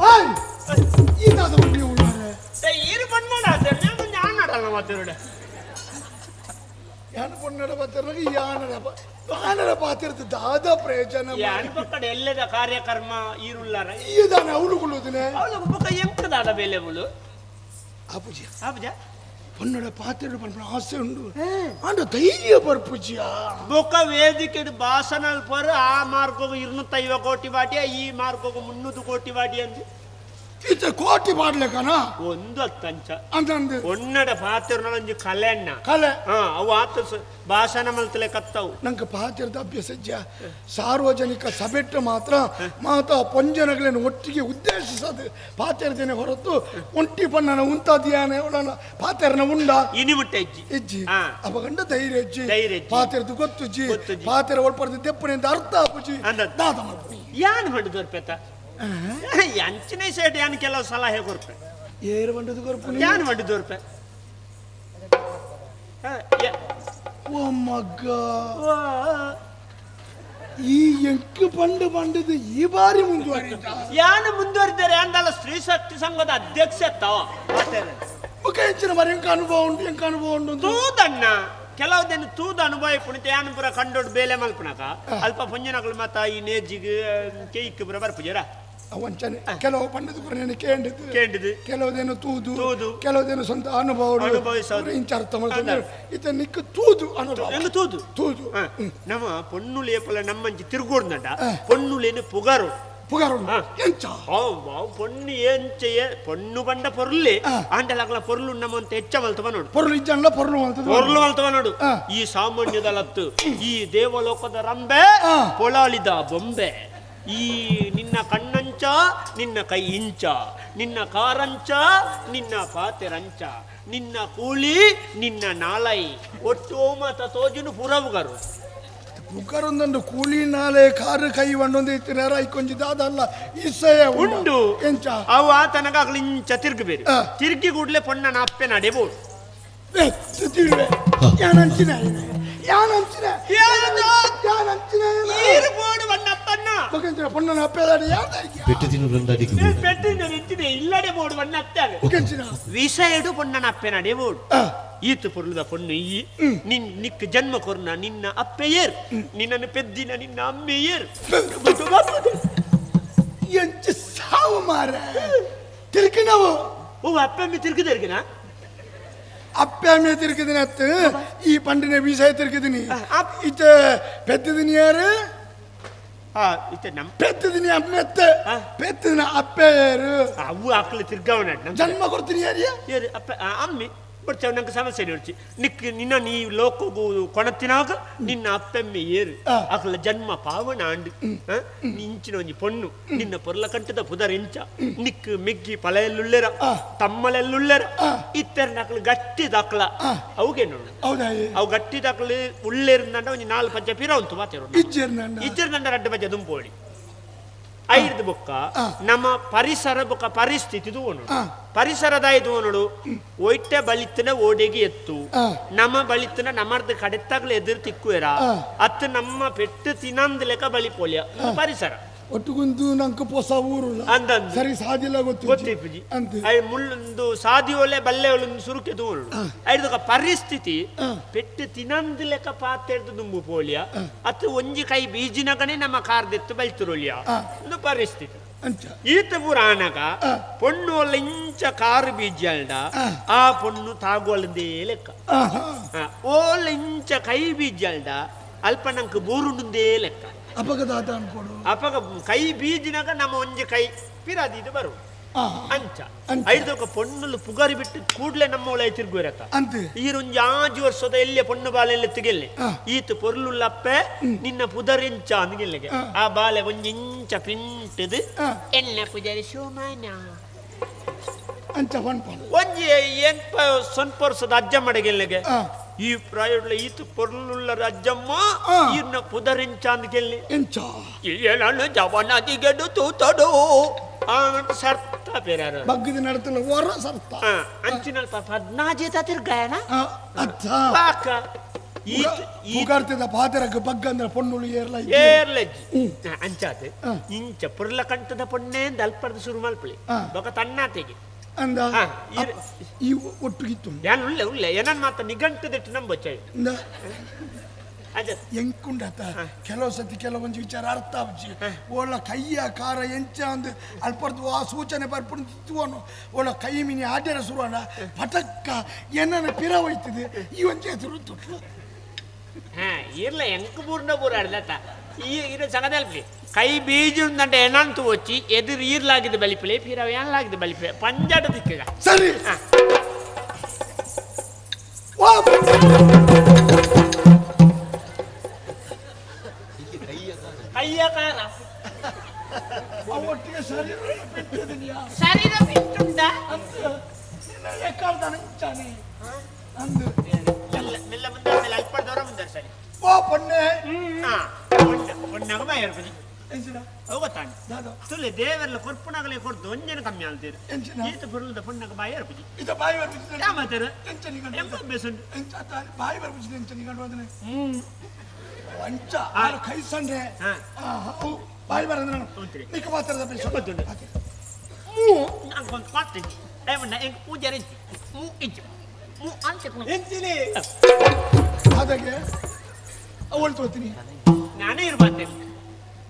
ಆಯ್ ಇದಾದ ಉಂಡಿ ಉಳ್ಳಾರೆ ಈರು ಬಣ್ಣಡ ಯಾನಡಲ್ಲ ಮಾತಿರುಡೆ ಯಾನ ಪೊನ್ನಡ ಪಾತಿರ್ನಾಗ ಯಾನಡ ಯಾನಡ ಪಾತಿರ್ದು ದಾದ ಪ್ರಯೋಜನ ಯಾನ ಪಕ್ಕಡ ಎಲ್ಲದ ಕಾರ್ಯಕ್ರಮ ಈರುಳ್ಳಾರ ಈದಾನೆ ಅವಳು ಕುಳ್ಳುದಿನ ಅವಳು ಬೊಕ ಎಂಕದಾದ ಬೇಲೆ ಅವಳು ಆಪುಜಿ ಆಪುಜ ಪೊನ್ನಡ ಪಾತಿರ್ಡು ಪನ್ಪುನ ಆಸೆ ಉಂಡು ಆಂಡ ಧೈರ್ಯ ಬರ್ಪುಜಿಯ ಬೊಕ ವೇದಿಕೆ ಭಾಷಣ ಪರ್ ಆ ಮಾರ್ಗೋಗು 250 ಕೋಟಿ ಬಾಟಿಯ ಈ ಮಾರ್ಗೋಗು 300 ಕೋಟಿ ಬಾಟಿ ಅಂದು ಈತ ಕೋಟಿ ಬಾಡ್ಲೆಕನ ಒಂದು ಅತ್ತಂಚ ಅಂತಂದು ಒನ್ನಡ ಪಾತಿರ್ನ ಕಲೆ ಅಣ್ಣ ಕಲೆ ಅವು ಆತ ಭಾಷಣ ಮಲ್ತಲೆ ಕತ್ತವು ನಂಗೆ ಪಾತಿರದ ಅಭ್ಯಾಸ ಇಜ್ಜ ಸಾರ್ವಜನಿಕ ಸಭೆಟ್ಟು ಮಾತ್ರ ಮಾತಾ ಪೊಂಜನಗಳನ್ನು ಒಟ್ಟಿಗೆ ಉದ್ದೇಶಿಸದು ಪಾತಿರ್ದೇನೆ ಹೊರತು ಒಂಟಿ ಪಣ್ಣನ ಉಂತಾದಿಯಾನೆ ಒಳನ ಪಾತಿರ್ನ ಉಂಡ ಇನಿ ಮುಟ್ಟ ಇಜ್ಜಿ ಇಜ್ಜಿ ಅಪಗಂಡ ಧೈರ್ಯ ಇಜ್ಜಿ ಧೈರ್ಯ ಇಜ್ಜಿ ಪಾತಿರ್ದು ಗೊತ್ತುಜ್ಜಿ ಪಾತಿರ ಒಳ್ಪಡ್ದು ದೆಪ್ಪನೆಂದ ಅರ್ಥ ಆಪುಜಿ ದಾದ ಮಾಡ್ಪುನಿ ಯಾನ್ ಬಂಡು ದೊರ್ಪೆತ ಅಂಚಿನ ಸೈಡ್ ಯಾನ್ ಕೆಲವು ಸಲಹೆ ಕೊರ್ಪೆ ಏರು ಬಂಡದು ಕೊರ್ಪು ಯಾನ್ ಬಂಡು ದೊರ್ಪೆ ಓ ಮಗ್ಗ ಈ ಎಂಕ್ ಪಂಡು ಬಂಡದು ಈ ಬಾರಿ ಮುಂದುವರಿದ ಯಾನು ಮುಂದುವರಿದ್ದಾರೆ ಅಂದಲ್ಲ ಸ್ತ್ರೀ ಶಕ್ತಿ ಸಂಘದ ಅಧ್ಯಕ್ಷ ತಾವ ಹೆಚ್ಚಿನ ಮರಿ ಎಂಕ ಅನುಭವ ಉಂಟು ಎಂಕ ಅನುಭವ ಉಂಟು ತೂದಣ್ಣ ಕೆಲವುದೇನು ತೂದ ಅನುಭವ ಪುಣಿತ ಯಾನು ಪುರ ಕಂಡೋಡ್ ಬೇಲೆ ಮಲ್ಪುನಕ ಅಲ್ಪ ಪುಂಜನಗಳು ಮಾತ ಈ ನೇಜಿಗೆ ಕೇಕ್ ಪುರ ಬರ್ಪುಜರ ವಂಚನೆ ಕೆಲವು ಪಂಡದ ಪುರ ಕೇಂಡಿದ್ದು ಕೇಂಡಿದ್ದು ಕೆಲವುದೇನು ತೂದು ತೂದು ಕೆಲವುದೇನು ಸ್ವಂತ ಅನುಭವ ಅನುಭವಿಸೋದು ಇಂಚ ಅರ್ಥ ಮಾಡ್ತಾರೆ ಇತ ನಿಕ್ಕ ತೂದು ಅನುಭವ ಎಂಗ ತೂದು ತೂದು ನಮ್ಮ ಪೊಣ್ಣು ಲೇಪಲ ನಮ್ಮಂಚಿ ತಿರುಗೋಡ್ನಡ ಪೊಣ್ಣುಲೇನು ಪುಗಾರು ಪುಗಾರು ಎಂಚ ಪೊಣ್ಣು ಎಂಚೆಯ ಪೊಣ್ಣು ಬಂಡ ಪೊರ್ಲಿ ಆಂಡಲಾಗಲ ಪೊರ್ಲು ನಮ್ಮಂತ ಹೆಚ್ಚ ಮಲ್ತವ ನೋಡು ಪೊರ್ಲು ಇಜ್ಜಂಡ ಪೊರ್ಲು ಮಲ್ತದ ಪೊರ್ಲು ಮಲ್ತವ ನೋಡು ಈ ಸಾಮಾನ್ಯದಲತ್ತು ಈ ದೇವಲೋಕದ ರಂಬೆ ಪೊಳಾಳಿದ ಬೊಂಬೆ ಈ ನಿನ್ನ ಕಣ್ಣಂಚಿನ ಪೊಣ್ಣಂಚ ನಿನ್ನ ಕೈ ಇಂಚ ನಿನ್ನ ಕಾರಂಚ ನಿನ್ನ ಪಾತೆರಂಚ ನಿನ್ನ ಕೂಲಿ ನಿನ್ನ ನಾಲೈ ಒಟ್ಟು ಮಾತ ತೋಜುನು ಪುರವುಗರು ಪುಕರೊಂದೊಂದು ಕೂಲಿ ನಾಲೆ ಕಾರು ಕೈ ಒಂದೊಂದು ಇತ್ತಿನಾರ ಐಕೊಂಜಿ ದಾದಲ್ಲ ಇಸಯ ಉಂಡು ಎಂಚ ಅವು ಆತನಗ ಅಗ್ಲು ಇಂಚ ತಿರುಗಬೇರು ತಿರುಗಿ ಕೂಡ್ಲೆ ಪೊಣ್ಣನ ಅಪ್ಪೆ ನಡೆಬೋದು ತಿರುವೆ ಯಾನಂಚಿನ ಯಾನಂಚಿನ ಯಾನಂಚಿನ ಪೊಣ್ಣನ ಪೊಣ್ಣನ ಅಪ್ಪೆದಾಡಿ ಪೆಟ್ಟು ರಂಡಾಡಿಗೆ ಪೆಟ್ಟಿನ ನೆಚ್ಚಿದೆ ಇಲ್ಲಡೆ ಬೋಡು ವಣ್ಣ ಅತ್ತಾಗ ಎಂಚಿನ ವಿಷಯಡು ಪೊಣ್ಣನ ಅಪ್ಪೆ ನಡೆಬೋಡು ಈತು ಪೊರ್ಲುದ ಪೊಣ್ಣು ಈ ನಿನ್ ನಿಕ್ ಜನ್ಮ ಕೊರ್ನ ನಿನ್ನ ಅಪ್ಪೆಯೇರ್ ನಿನ್ನನ್ನು ಪೆದ್ದಿನ ನಿನ್ನ ಅಮ್ಮೆಯೇರ್ ಎಂಚ ಸಾವು ಮಾರ ತಿರುಕಿನವು ಓ ಅಪ್ಪೆಮ್ಮೆ ತಿರುಗಿದರ್ಗಿನ ಅಪ್ಪೆ ಅಮ್ಮೆ ತಿರುಗಿದಿನ ಅತ್ತು ಈ ಪಂಡಿನ ವಿಷಯ ತಿರುಗಿದಿನಿ ಇತ್ತೆ ಪೆದ್ದಿದಿನಿ ಯಾರು ಇತ್ತೆ ನಮ್ಮ ಪೆದ್ದಿದಿನಿ ಅಮ್ಮೆತ್ತ ಪೆದ್ದಿನ ಅಪ್ಪೆಯರು ಅವು ಆಕಳು ತಿರ್ಗಾವಣ ಜನ್ಮ ಕೊಡ್ತೀನಿ ಯಾರಿಯ ಯಾರು ಅಪ್ಪ ಅಮ್ಮೆ ಬಟ್ ನಂಗೆ ಸಮಸ್ಯೆ ನೋಡ್ಚಿ ನಿಕ್ ನಿನ್ನ ನೀ ಲೋಕಗೂ ಕೊಣತಿನಾಗ ನಿನ್ನ ಅಪ್ಪೆಮ್ಮೆ ಏರು ಅಕಲ ಜನ್ಮ ಪಾವನ ಆಂಡು ಇಂಚಿನ ಒಂಜಿ ಪೊಣ್ಣು ನಿನ್ನ ಪೊರ್ಲ ಕಂಠದ ಪುದರ್ ಇಂಚ ನಿಕ್ ಮೆಗ್ಗಿ ಪಲೆಯಲ್ಲುಳ್ಳೆರ ತಮ್ಮಲೆಲ್ಲುಳ್ಳೆರ ಇತ್ತೆರ ನಕಲು ಗಟ್ಟಿ ದಾಖಲ ಅವುಗೆ ನೋಡು ಹೌದಾ ಅವು ಗಟ್ಟಿ ದಾಖಲು ಉಳ್ಳೇರ್ನಂಡ ಒಂಜಿ ನಾಲ್ ಪಂಚ ಪಿರ ಉಂಟು ಮಾತೇರು ಇಜ್ಜೆರ್ ಇಜ್ಜೆರ್ ರಡ್ಡು ಪಂಚ ದುಂಪೋಳಿ ಐರ್ದು ಬೊಕ್ಕ ನಮ್ಮ ಪರಿಸರ ಬೊಕ್ಕ ಪರಿಸ್ಥಿತಿ ತೂವೊನೊಡು ಪರಿಸರದ ತೂವೊನೊಡು ಒಯ್ಟೆ ಬಲಿತ್ತನ ಓಡೆಗೆ ಎತ್ತು ನಮ್ಮ ಬಲಿತ್ತನ ನಮ್ಮರ್ದ ಕಡೆತ್ತಾಗ್ಲ ಎದುರು ತಿಕ್ಕುವೆರ ಅತ್ತು ನಮ್ಮ ಪೆಟ್ಟು ತಿನ್ನಂದ್ ಲೆಕ್ಕ ಬಲಿಪೋಲಿಯ ಪರಿಸರ ಒಟ್ಟುಗುಂದು ನಂಗೆ ಪೊಸ ಊರುಲ್ಲ ಅಂದಂದು ಸರಿ ಸಾದಿಲ್ಲ ಗೊತ್ತು ಗೊತ್ತಿಪ್ಪುಜಿ ಅಂತ I ಮುಳ್ಳೊಂದು ಸಾದಿಯೋಲೆ ಬಲ್ಲೆ ಒಲೊಂದು ಸುರುಕೆ ತೂವೊನೊಡು ಐರ್ದೊಕ ಪರಿಸ್ಥಿತಿ ಪೆಟ್ಟು ತಿನ್ನಂದ್ ಲೆಕ್ಕ ಪಾತೆರ್ದು ದುಂಬು ಪೋಲಿಯ ಅತ್ತು ಒಂಜಿ ಕೈ ಬೀಜಿನಗನೆ ನಮ್ಮ ಕಾರ್ದೆತ್ತು ಬಲ್ತಿರೋಲಿಯ ಒಂದು ಪರಿಸ್ಥಿತಿ ಈತ ಪುರಾಣಗ ಪೊಣ್ಣು ಇಂಚ ಕಾರು ಬೀಜಲ್ಡ ಆ ಪೊಣ್ಣು ತಾಗೋಲಂದೇ ಲೆಕ್ಕ ಓಲ್ ಇಂಚ ಕೈ ಬೀಜಲ್ಡ ಅಲ್ಪ ನಂಗೆ ಬೂರುಂಡೇ ಲೆಕ್ಕ ಅಪಗದಾತ ಅನ್ಕೊಡು ಅಪಗ ಕೈ ಬೀಜಿನಾಗ ನಮ್ಮ ಒಂಜಿ ಕೈ ಪಿರಾದಿದು ಬರು ಅಂಚ ಐದೊಕ ಪೊಣ್ಣುಲು ಪುಗರಿ ಬಿಟ್ಟು ಕೂಡ್ಲೆ ನಮ್ಮ ಒಳ ತಿರುಗುರತ ಅಂತೆ ಈರೊಂಜಿ ಆಜಿ ವರ್ಷದ ಎಲ್ಲಿಯ ಪೊಣ್ಣು ಬಾಲೆ ಎಲ್ಲ ತಿಗೆಲ್ಲೆ ಈತ ಪೊರ್ಲುಲ್ಲಪ್ಪೆ ನಿನ್ನ ಪುದರಿಂಚ ಅಂದ್ಗೆಲ್ಲೆಗೆ ಆ ಬಾಲೆ ಒಂಜಿ ಇಂಚ ಪಿಂಟದು ಎನ್ನ ಪೂಜಾರಿ ಶೋಮಾನ ಅಂಚ ಪನ್ಪೊಂಡು ಒಂಜಿ ಏನ್ಪ ಸ್ವಲ್ಪ ವರ್ಷದ ಅಜ್ಜಮ್ಮಡೆಗೆಲ್ಲೆಗೆ ಈ ಪ್ರಾಯಡ್ಲ ಈತ ಪೊರ್ಲುಲ್ಲರ ಅಜ್ಜಮ್ಮ ಈರ್ನ ಪುದರಿಂಚ ಅಂದ್ಗೆಲ್ಲಿ ಎಂಚ ಏನನ್ನು ಜವನದಿಗೆಡು ತೂತಡು ಸರ್ತ ಪೇರಾರ ಬಗ್ಗದ ನಡತಲ್ಲ ಹೊರ ಸರ್ತ ಅಂಚಿನಲ್ಪ ಪದ್ನಾಜೇತ ತಿರ್ಗಾಯನ ಅರ್ಥ ಪಾಕ ಪುಗಾರ್ತಿದ ಪಾತೆರಗ್ ಬಗ್ಗ ಅಂದ್ರೆ ಪೊಣ್ಣುಳು ಏರ್ಲ ಏರ್ಲಜ್ಜಿ ಅಂಚಾತೆ ಇಂಚ ಪುರ್ಲ ಕಂಠದ ಪೊಣ್ಣೆ ಅಲ್ಪರ್ದ ಶುರು ಮಲ್ಪಳಿ ಬೊಕ ತನ್ನಾತೆಗೆ ಅಂದ ಈ ಒಟ್ಟುಗಿತ್ತು ಯಾನ್ ಉಳ್ಳೆ ಉಳ್ಳೆ ಏನನ್ ಮಾತ ನಿಘಂಟದಿಟ್ಟು ನಂಬೊಚ್ಚ ಎಂಕುಂಡತ ಕೆಲವು ಸತಿ ಕೆಲವೊಂದು ವಿಚಾರ ಅರ್ಥ ಆಪುಜಿ ಓಳ ಕೈಯ ಕಾರ ಎಂಚ ಅಂದ್ ಅಲ್ಪರ್ದು ಆ ಸೂಚನೆ ಬರ್ಪುಂಡು ತಿತ್ತುವನು ಓಳ ಕೈ ಮಿನಿ ಆಡ್ಯರ ಶುರುವಾಂಡ ಪಟಕ್ಕ ಏನನ್ನ ಪಿರ ಹೋಯ್ತದೆ ಈ ಒಂಜಿ ಎದುರು ತುಟ್ಲು ಇರ್ಲ ಎಂಕ್ ಪೂರ್ಣ ಪೂರ ಅಡ್ಲತ್ತ ಈ ಇರೋ ಸಂಗದಲ್ಪಿ ಕೈ ಬೀಜ ಉಂದಂಡ ಏನಂತ వచ్చಿ ಎದುರು ಈರ್ಲಾಗಿದೆ ಬಲಿಪಲೆ ಪಿರವ ಏನ್ಲಾಗಿದೆ ಬಲಿಪಲೆ ಪಂಜಾಟ ದಿಕ್ಕಗ ಸರಿ ಕೈಯ ಕಾರ ಒಟ್ಟಿಗೆ ಶರೀರ ಬಿಟ್ಟಿದೀನಿಯಾ ಶರೀರ ಬಿಟ್ಟುಂಡ ಎಕ್ಕಾರ್ದಾನೆ ಅಂದು ಮೆಲ್ಲ ಮುಂದೆ ಮೇಲೆ ಅಲ್ಪ ದೂರ ಮುಂದೆ ಸರಿ ಓ ಪೊಣ್ಣೆ ಪೊಣ್ಣಗ ಬಾಯರ್ಪುಜಿ ಎಂಚಿನ ಅವು ಗೊತ್ತಾಂಡ ದಾದ ತುಲೆ ದೇವರ್ಲ ಕೊರ್ಪುನಗಲೇ ಕೊರ್ದು ಒಂಜನ ಕಮ್ಮಿ ಆಲ್ತೀರು ಎಂಚಿನ ಈತ ಪೊರ್ಲುದ ಪೊಣ್ಣಗ ಬಾಯರ್ಪುಜಿ ಇದ ಬಾಯಿ ಬರ್ಪುಜಿ ಯಾ ಮಾತಾರ ಎಂಚ ನಿಗಂಡು ಎಂಕ ಅಭ್ಯಾಸ ಉಂಟು ಎಂಚ ಬಾಯಿ ಬರ್ಪುಜಿ ಎಂಚ ನಿಗಂಡು ಅದನೆ ಅಂಚ ಆರು ಕೈ ಸಣ್ಣ ಅವು ಬಾಯಿ ಬರಂದ್ರೆ ನಿಕ್ಕ ಮಾತಾರದ ಅಭ್ಯಾಸ ಗೊತ್ತುಂಡು. ಮೂ ಅಂಕೊಂದು ಪಾತ್ರಿಂಚಿ ಏಮಣ್ಣ ಎಂಕ್ ಪೂಜಾರಿಂಚಿ ಮೂ ಇಂಚು ಮೂ ಅಂಚೆ ಎಂಚಿನಿ ಅದಾಗೆ ಅವಳು ತೋತೀನಿ ನಾನೇ ಇರ್ಬಾರ್ದೆ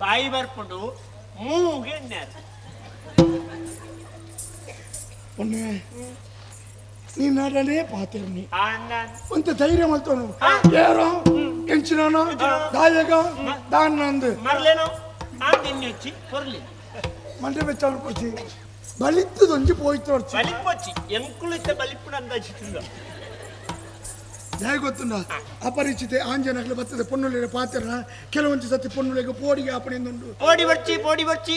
ಬಾಯಿ ಬರ್ಕೊಂಡು ಮೂಗೆ ಎಣ್ಣೆ ಪೊಣ್ಣೆ ನೀನಾಡನೇ ಪಾತಿರ್ನಿ ಅಣ್ಣ ಒಂತ ಧೈರ್ಯ ಮಲ್ತೋನು ಏರೋ ಎಂಚಿನಾನೋ ದಾಯಗ ದಾನ್ನಂದು ಮರ್ಲೇನೋ ಆನ್ ತಿನ್ನೊಚ್ಚಿ ಪೊರ್ಲಿ ಮಂಡೆ ಬೆಚ್ಚಾಲು ಕೊಡ್ಸಿ ಬಲಿತ್ತದೊಂಜಿ ಪೋಯ್ತು ಹೊರ್ಚಿ ಬಲಿಪೊಚ್ಚಿ ಎಂಕುಳಿತ ಬಲಿಪುಡ ಅಂದಾಜಿತ್ತು ದಾಯ ಗೊತ್ತುಂಡ ಅಪರಿಚಿತೆ ಆಂಜನಗಳು ಬರ್ತದೆ ಪೊನ್ನುಳಿನ ಪಾತ್ರನ ಕೆಲವೊಂದು ಸತಿ ಪೊನ್ನುಳಿಗೆ ಪೋಡಿಗೆ ಅಪಣಿಂದುಂಡು ಪೋಡಿ ಬರ್ಚಿ ಪೋಡಿ ಬರ್ಚಿ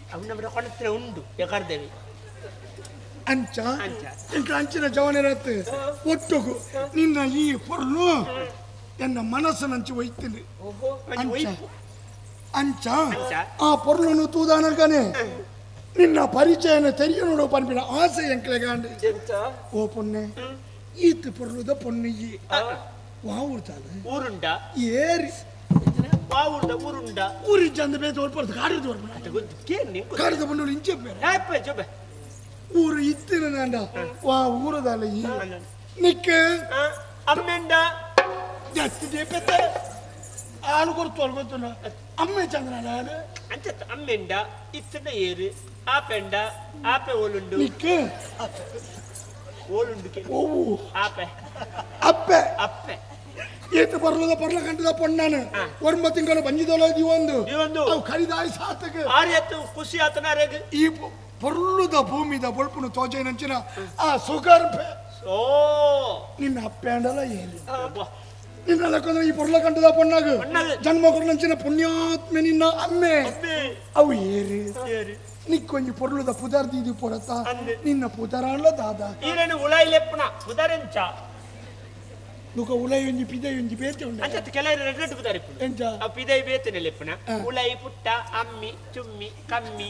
ಅವನ ಕೊಣತ್ರ ಉಂಡು ಎಕರ್ದೇವಿ ಅಂಚ ಇಂಕ ಅಂಚಿನ ಜವನರತ್ತು ಒಟ್ಟುಗು ನಿನ್ನ ಈ ಪೊರ್ಲು ಎನ್ನ ಮನಸ್ಸಿನಂಚು ಒಯ್ತೀನಿ ಅಂಚ ಅಂಚ ಆ ಪೊರ್ಲನ್ನು ತೂದಾನಕನೆ ನಿನ್ನ ಪರಿಚಯನ ತೆರಿಯ ನೋಡು ಪನ್ಪಿನ ಆಸೆ ಎಂಕ್ಲೆಗಾಂಡ್ ಓ ಪೊನ್ನೆ ಈತ್ ಪೊರ್ಲುದ ಪೊನ್ನಿಯಿ ವಾ ಊರ್ತಾದ ಊರುಂಡ ಏರಿ ವಾ ಊರ್ದ ಊರುಂಡ ಊರಿ ಚಂದ ಬೇತ ಒಲ್ಪರ್ದು ಕಾಡಿದ ಕಾಡಿದ ಪೊಣ್ಣು ಇಂಚೆ ಬೇರೆ ಊರು ಇತ್ತಿನ ನಾಂಡ ವಾ ಊರದಲ್ಲ ಈ ನಿಕ್ಕ ಅಮ್ಮೆಂಡ ಜಾಸ್ತಿ ದೇಪೆತ್ತೆ ಆಳು ಕೊರ್ತು ಅಲ್ ಗೊತ್ತುಂಡ ಅಮ್ಮೆ ಚಂದ್ರನ ಅಂಚ ಅಮ್ಮೆಂಡ ಇತ್ತಿನ ಏರು ಆಪೆಂಡ ಆಪೆ ಓಲುಂಡು ನಿಕ್ಕ ಓಲುಂಡು ಓವು ಆಪೆ ಅಪ್ಪೆ ಅಪ್ಪೆ ಏತು ಪರ್ಲದ ಪರ್ಲ ಕಂಟದ ಪೊಣ್ಣಾನು ಒರ್ಮ ತಿಂಗಳು ಬಂಜಿದೊಳ ದಿವೊಂದು ದಿವೊಂದು. ಅವು ಕರಿದಾಯಿ ಸಾತಕ ಆರ್ಯತ್ತು ಖುಷಿ ಆತನಾರೆಗ್ ಈ ಪೊರ್ಲುದ ಭೂಮಿದ ಬೊಳ್ಪುನು ತೋಜೈನಂಚಿನ ಆ ಸುಗರ್ಭೆ ಓ ನಿನ್ನ ಅಪ್ಪೆ ಅಂಡಲ ಏನು ಅಬ್ಬಾ. ನಿನ್ನ ಲಕ್ಕಂದ್ರೆ ಈ ಪೊರ್ಲ ಕಂಟದ ಪೊಣ್ಣಾಗ ಪೊಣ್ಣಾಗ. ಜನ್ಮ ಕೊರ್ಲಂಚಿನ ಪುಣ್ಯಾತ್ಮೆ ನಿನ್ನ ಅಮ್ಮೆ ಅಮ್ಮೆ. ಅವು ಏರಿ ಏರಿ. ನಿಕ್ಕೊಂಜಿ ಪೊರ್ಲುದ ಪುದರ್ ದೀದಿ ಪೊಡತ ಅಂದೆ. ನಿನ್ನ ಪುದರಾಂಡ್ಲ ದಾದ ಈರೇನು ಉಳಾಯಿಲೆಪ್ಪನ ಪುದರೆಂಚ ನುಕ ಉಲೈ ಒಂಜಿ ಪಿದೈ ಒಂಜಿ ಬೇತೆ ಉಂಡ ಅಂಚ ಕೆಲವರು ರೆಡ್ ರೆಡ್ ಪುದರಿಪ್ಪುನು ಎಂಚ ಆ ಪಿದೈ ಬೇತನೆ ಲೆಪ್ಪುನ ಉಳೈ ಪುಟ್ಟ ಅಮ್ಮಿ ಚುಮ್ಮಿ ಕಮ್ಮಿ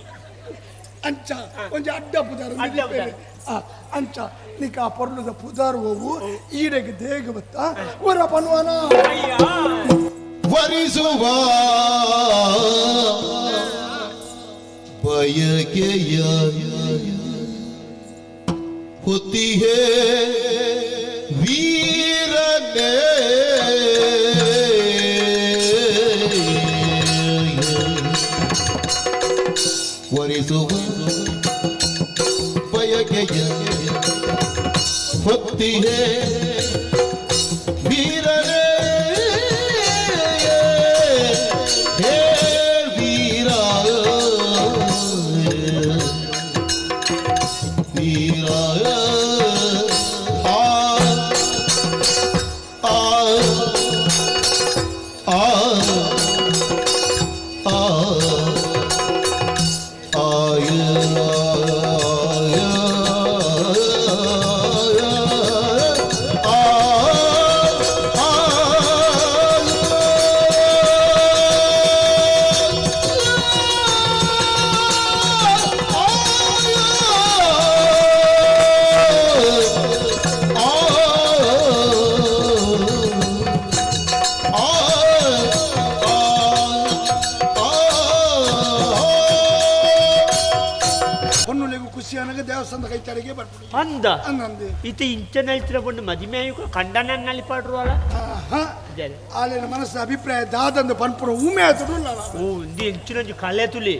ಅಂಚ ಒಂಜಿ ಅಡ್ಡ ಪುದರ್ ಅಡ್ಡ ಪುದರ್. ಅಂಚ ನಿಕ್ಕ ಆ ಪೊರ್ಲುದ ಪುದರ್ ಹೋವು ಈಡೆಗೆ ದೇಗ ಬತ್ತ ಒರ ಪನ್ವಾನ ಅಯ್ಯ ವರಿಸುವ ಬಯಕೆಯ ಹೊತ್ತಿಗೆ ವೀರನೇ ವರಿಸುವ ಬಯಕೆಯ ಹೊತ್ತಿಗೆ ವೀರನೇ ಹೇ ವೀರ ವೀರ ಆ ಆ ಆ ಆ ಆಯ ಪೊನ್ನುಲೆಗು ಖುಷಿ ಅನಗ ದೇವಸ್ಥಾನದ ಕೈ ತಡೆಗೆ ಬರ್ಪುಡಿ ಅಂದ ಅಂದಂದೆ ಇತ ಇಂಚ ನಲ್ತಿನ ಪೊಣ್ಣು ಮದಿಮೆ ಕಂಡನ ನಲಿಪಾಡ್ರು ಅಲ್ಲ ಆಹಾ. ಆಲೆನ ಮನಸ್ಸಿನ ಅಭಿಪ್ರಾಯ ದಾದಂದು ಪನ್ಪುನ ಉಮೆ ಆತುಡು ಓ ಇಂದು ಎಂಚಿನೊಂಜಿ ಕಲೆ ತುಲಿ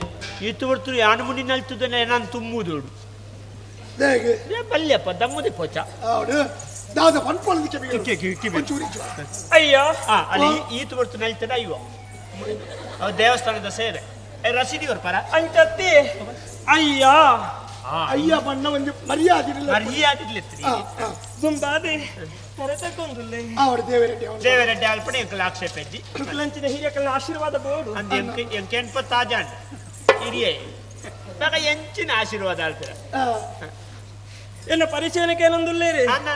ಈತು ಬರ್ತುರು ಯಾನು ಮುನಿ ನಲ್ತುದನೆ ನಾನು ತುಮ್ಮುದೋಡು ದೇಗೆ ಬಲ್ಯಪ್ಪ ದಮ್ಮುದಿ ಪೋಚ ಅವಡು ದಾದ ಪನ್ಪೊಳದ ಕೆಬಿಗೆ ಕಿಕ್ಕಿ, ಕಿಕ್ಕಿ ಬೇಕು. ಒಂಚೂರು ಇಚ್ಚು. ಅಯ್ಯ ಆ ಅಲ್ಲಿ ಈತು ಬರ್ತು ನಲ್ತದ ಅಯ್ಯೋ ಅವ್ ದೇವಸ್ಥಾನದ ಸೇರೆ ಏ ರಸೀದಿ ಪರ ಅಂಚತ್ತಿ ಅಯ್ಯ ಅಯ್ಯ ಬಣ್ಣ ಒಂಜಿ ಮರ್ಯಾದೆ ಇಲ್ಲ ಮರ್ಯಾದಿರ್ಲಿತ್ರಿ ಆ, ಆ. ದುಂಬಾದೆ ಕರೆತಕೊಂದುಲ್ಲೆ ಅವಡು ದೇವರೆಡ್ಡಿ ಅವನು ದೇವರೆಡ್ಡಿ ಅಲ್ಪಣೆ ಎಂಕಲ್ ಆಕ್ಷೇಪ ಇಜ್ಜಿ ಕುಕ್ಲಂಚಿನ ಹಿರಿಯಕಲ್ನ ಆಶೀರ್ವಾದ ಬೋಡು ಅಂದ್ ಎಂಕ್ ಎಂಕೆನ್ಪ ತಾಜಾಂಡ್ ಹಿರಿಯೇ ಬಗ ಎಂಚಿನ ಆಶೀರ್ವಾದ ಆಳ್ತೀರ ಆ, ಎನ್ನ ಪರಿಚಯನಕ್ಕೆ ಏನೊಂದುಲ್ಲೇರಿ ಅನ್ನ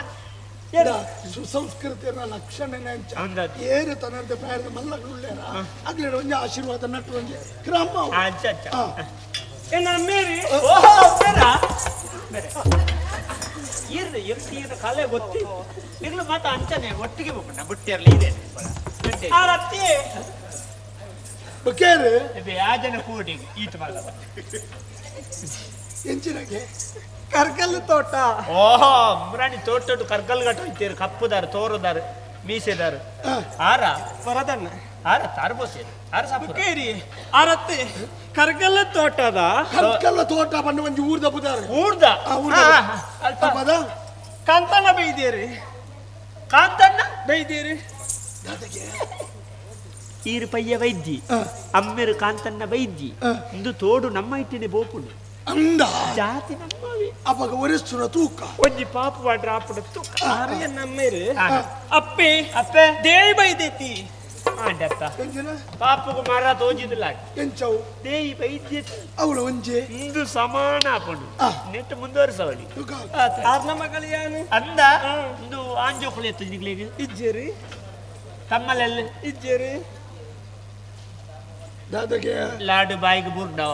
ಏನ ಸುಸಂಸ್ಕೃತಿಯ ಲಕ್ಷಣ ಅಂಚ ಅಂದದ್ದು. ಏರು ತನ್ನಂತೆ ಪ್ರಾಯದ ಮಲ್ಲಗಳುಳ್ಳೇರ ಅಗ್ಲೇರ ಒಂಜಿ ಆಶೀರ್ವಾದ ನಟ್ಟು ಒಂಜಿ ಕ್ರಮ ಅವು. ಅಂಚ ಅಂಚ ಆ, ಎನ್ನ ಅಮ್ಮೇರಿ ಓಹೋ ಬೇಡ ಬೇರೆ ಇರ್ರಿ ಎಂತ ಈರ ಕಲೆ ಗೊತ್ತಿ ನಿಗ್ಲು ಮಾತ ಅಂಚನೆ ಒಟ್ಟಿಗೆ ಹೋಗೋಣ ಬುಟ್ಟಿಯರ್ಲಿ ಇದೆ ಆರತ್ತಿ ಬಕೇರು ಆ ಜನ ಕೂಡಿ ಈತ ಮಲ್ಲ ಎಂಚಿನಗೆ ಕರ್ಕಲ್ ತೋಟ ಓಹೋ ಮುರಾಣಿ ತೋಟಡು ಕರ್ಗಲ್ ಗಟ್ಟ ಹೋಯ್ತೀರು ಕಪ್ಪುದಾರು ತೋರುದಾರು ಮೀಸೆದಾರು ಆರ ವರದಣ್ಣ ಆರ ತಾರ್ಬೋಸೇರು ಆರ ಸಾಪುರ ಬುಕ್ಕೇರಿ ಆರತ್ತಿ ಕರ್ಗಲ್ ತೋಟದ ಕರ್ಕಲ್ಲ ತೋಟ ಬಣ್ಣ ಒಂಜಿ ಊರ್ದ ಬುದಾರು ಊರ್ದ ಆ, ಊರ್ದ. ಆ, ಅಲ್ಪ ಅಪದ ಕಾಂತಣ್ಣ ಬೈದೇರಿ ಕಾಂತಣ್ಣ ಬೈದೇರಿ ಈರು ಪಯ್ಯ ವೈದ್ಯಿ ಅಮ್ಮೆರು ಕಾಂತಣ್ಣ ವೈದ್ಯಿ ಇಂದು ತೋಡು ನಮ್ಮ ಇಟ್ಟಿನಿ ಬೋಪುಂಡು ಅಂದ ಜಾತಿ ನಮ್ಮವೇ ಅಪಗ ಒರೆಸುನ ತೂಕ ಒಂಜಿ ಪಾಪು ವಾಡ್ರ ಆಪುಡ ತೂಕ ಆರು ಎನ್ನ ಅಮ್ಮೇರಿ ಆ. ಅಪ್ಪೆ ಅಪ್ಪೆ ದೇವಿ ಬೈದೇತಿ ಆಂಡತ್ತ ಎಂಚಿನ ಪಾಪುಗು ಮರ ತೋಜಿದಿಲ್ಲ ಎಂಚವು ದೇಯಿ ವೈದ್ಯ ಅವಳು ಒಂಜೆ ಇಂದು ಸಮಾನ ಆಪುಂಡು ಆ. ನೆಟ್ ಮುಂದುವರಿಸವಳಿ ಆರ್ನ ಮಗಳು ಯಾನು ಅಂದ ಇಂದು ಆಂಜೋಕುಲು ಎತ್ತು ನಿಗ್ಲಿಗೆ ಇಜ್ಜೇರಿ ತಮ್ಮಲೆಲ್ಲ ಇಜ್ಜೇರಿ ದಾದಗೆ ಲಾಡು ಬಾಯಿಗೆ ಬುರ್ಡವ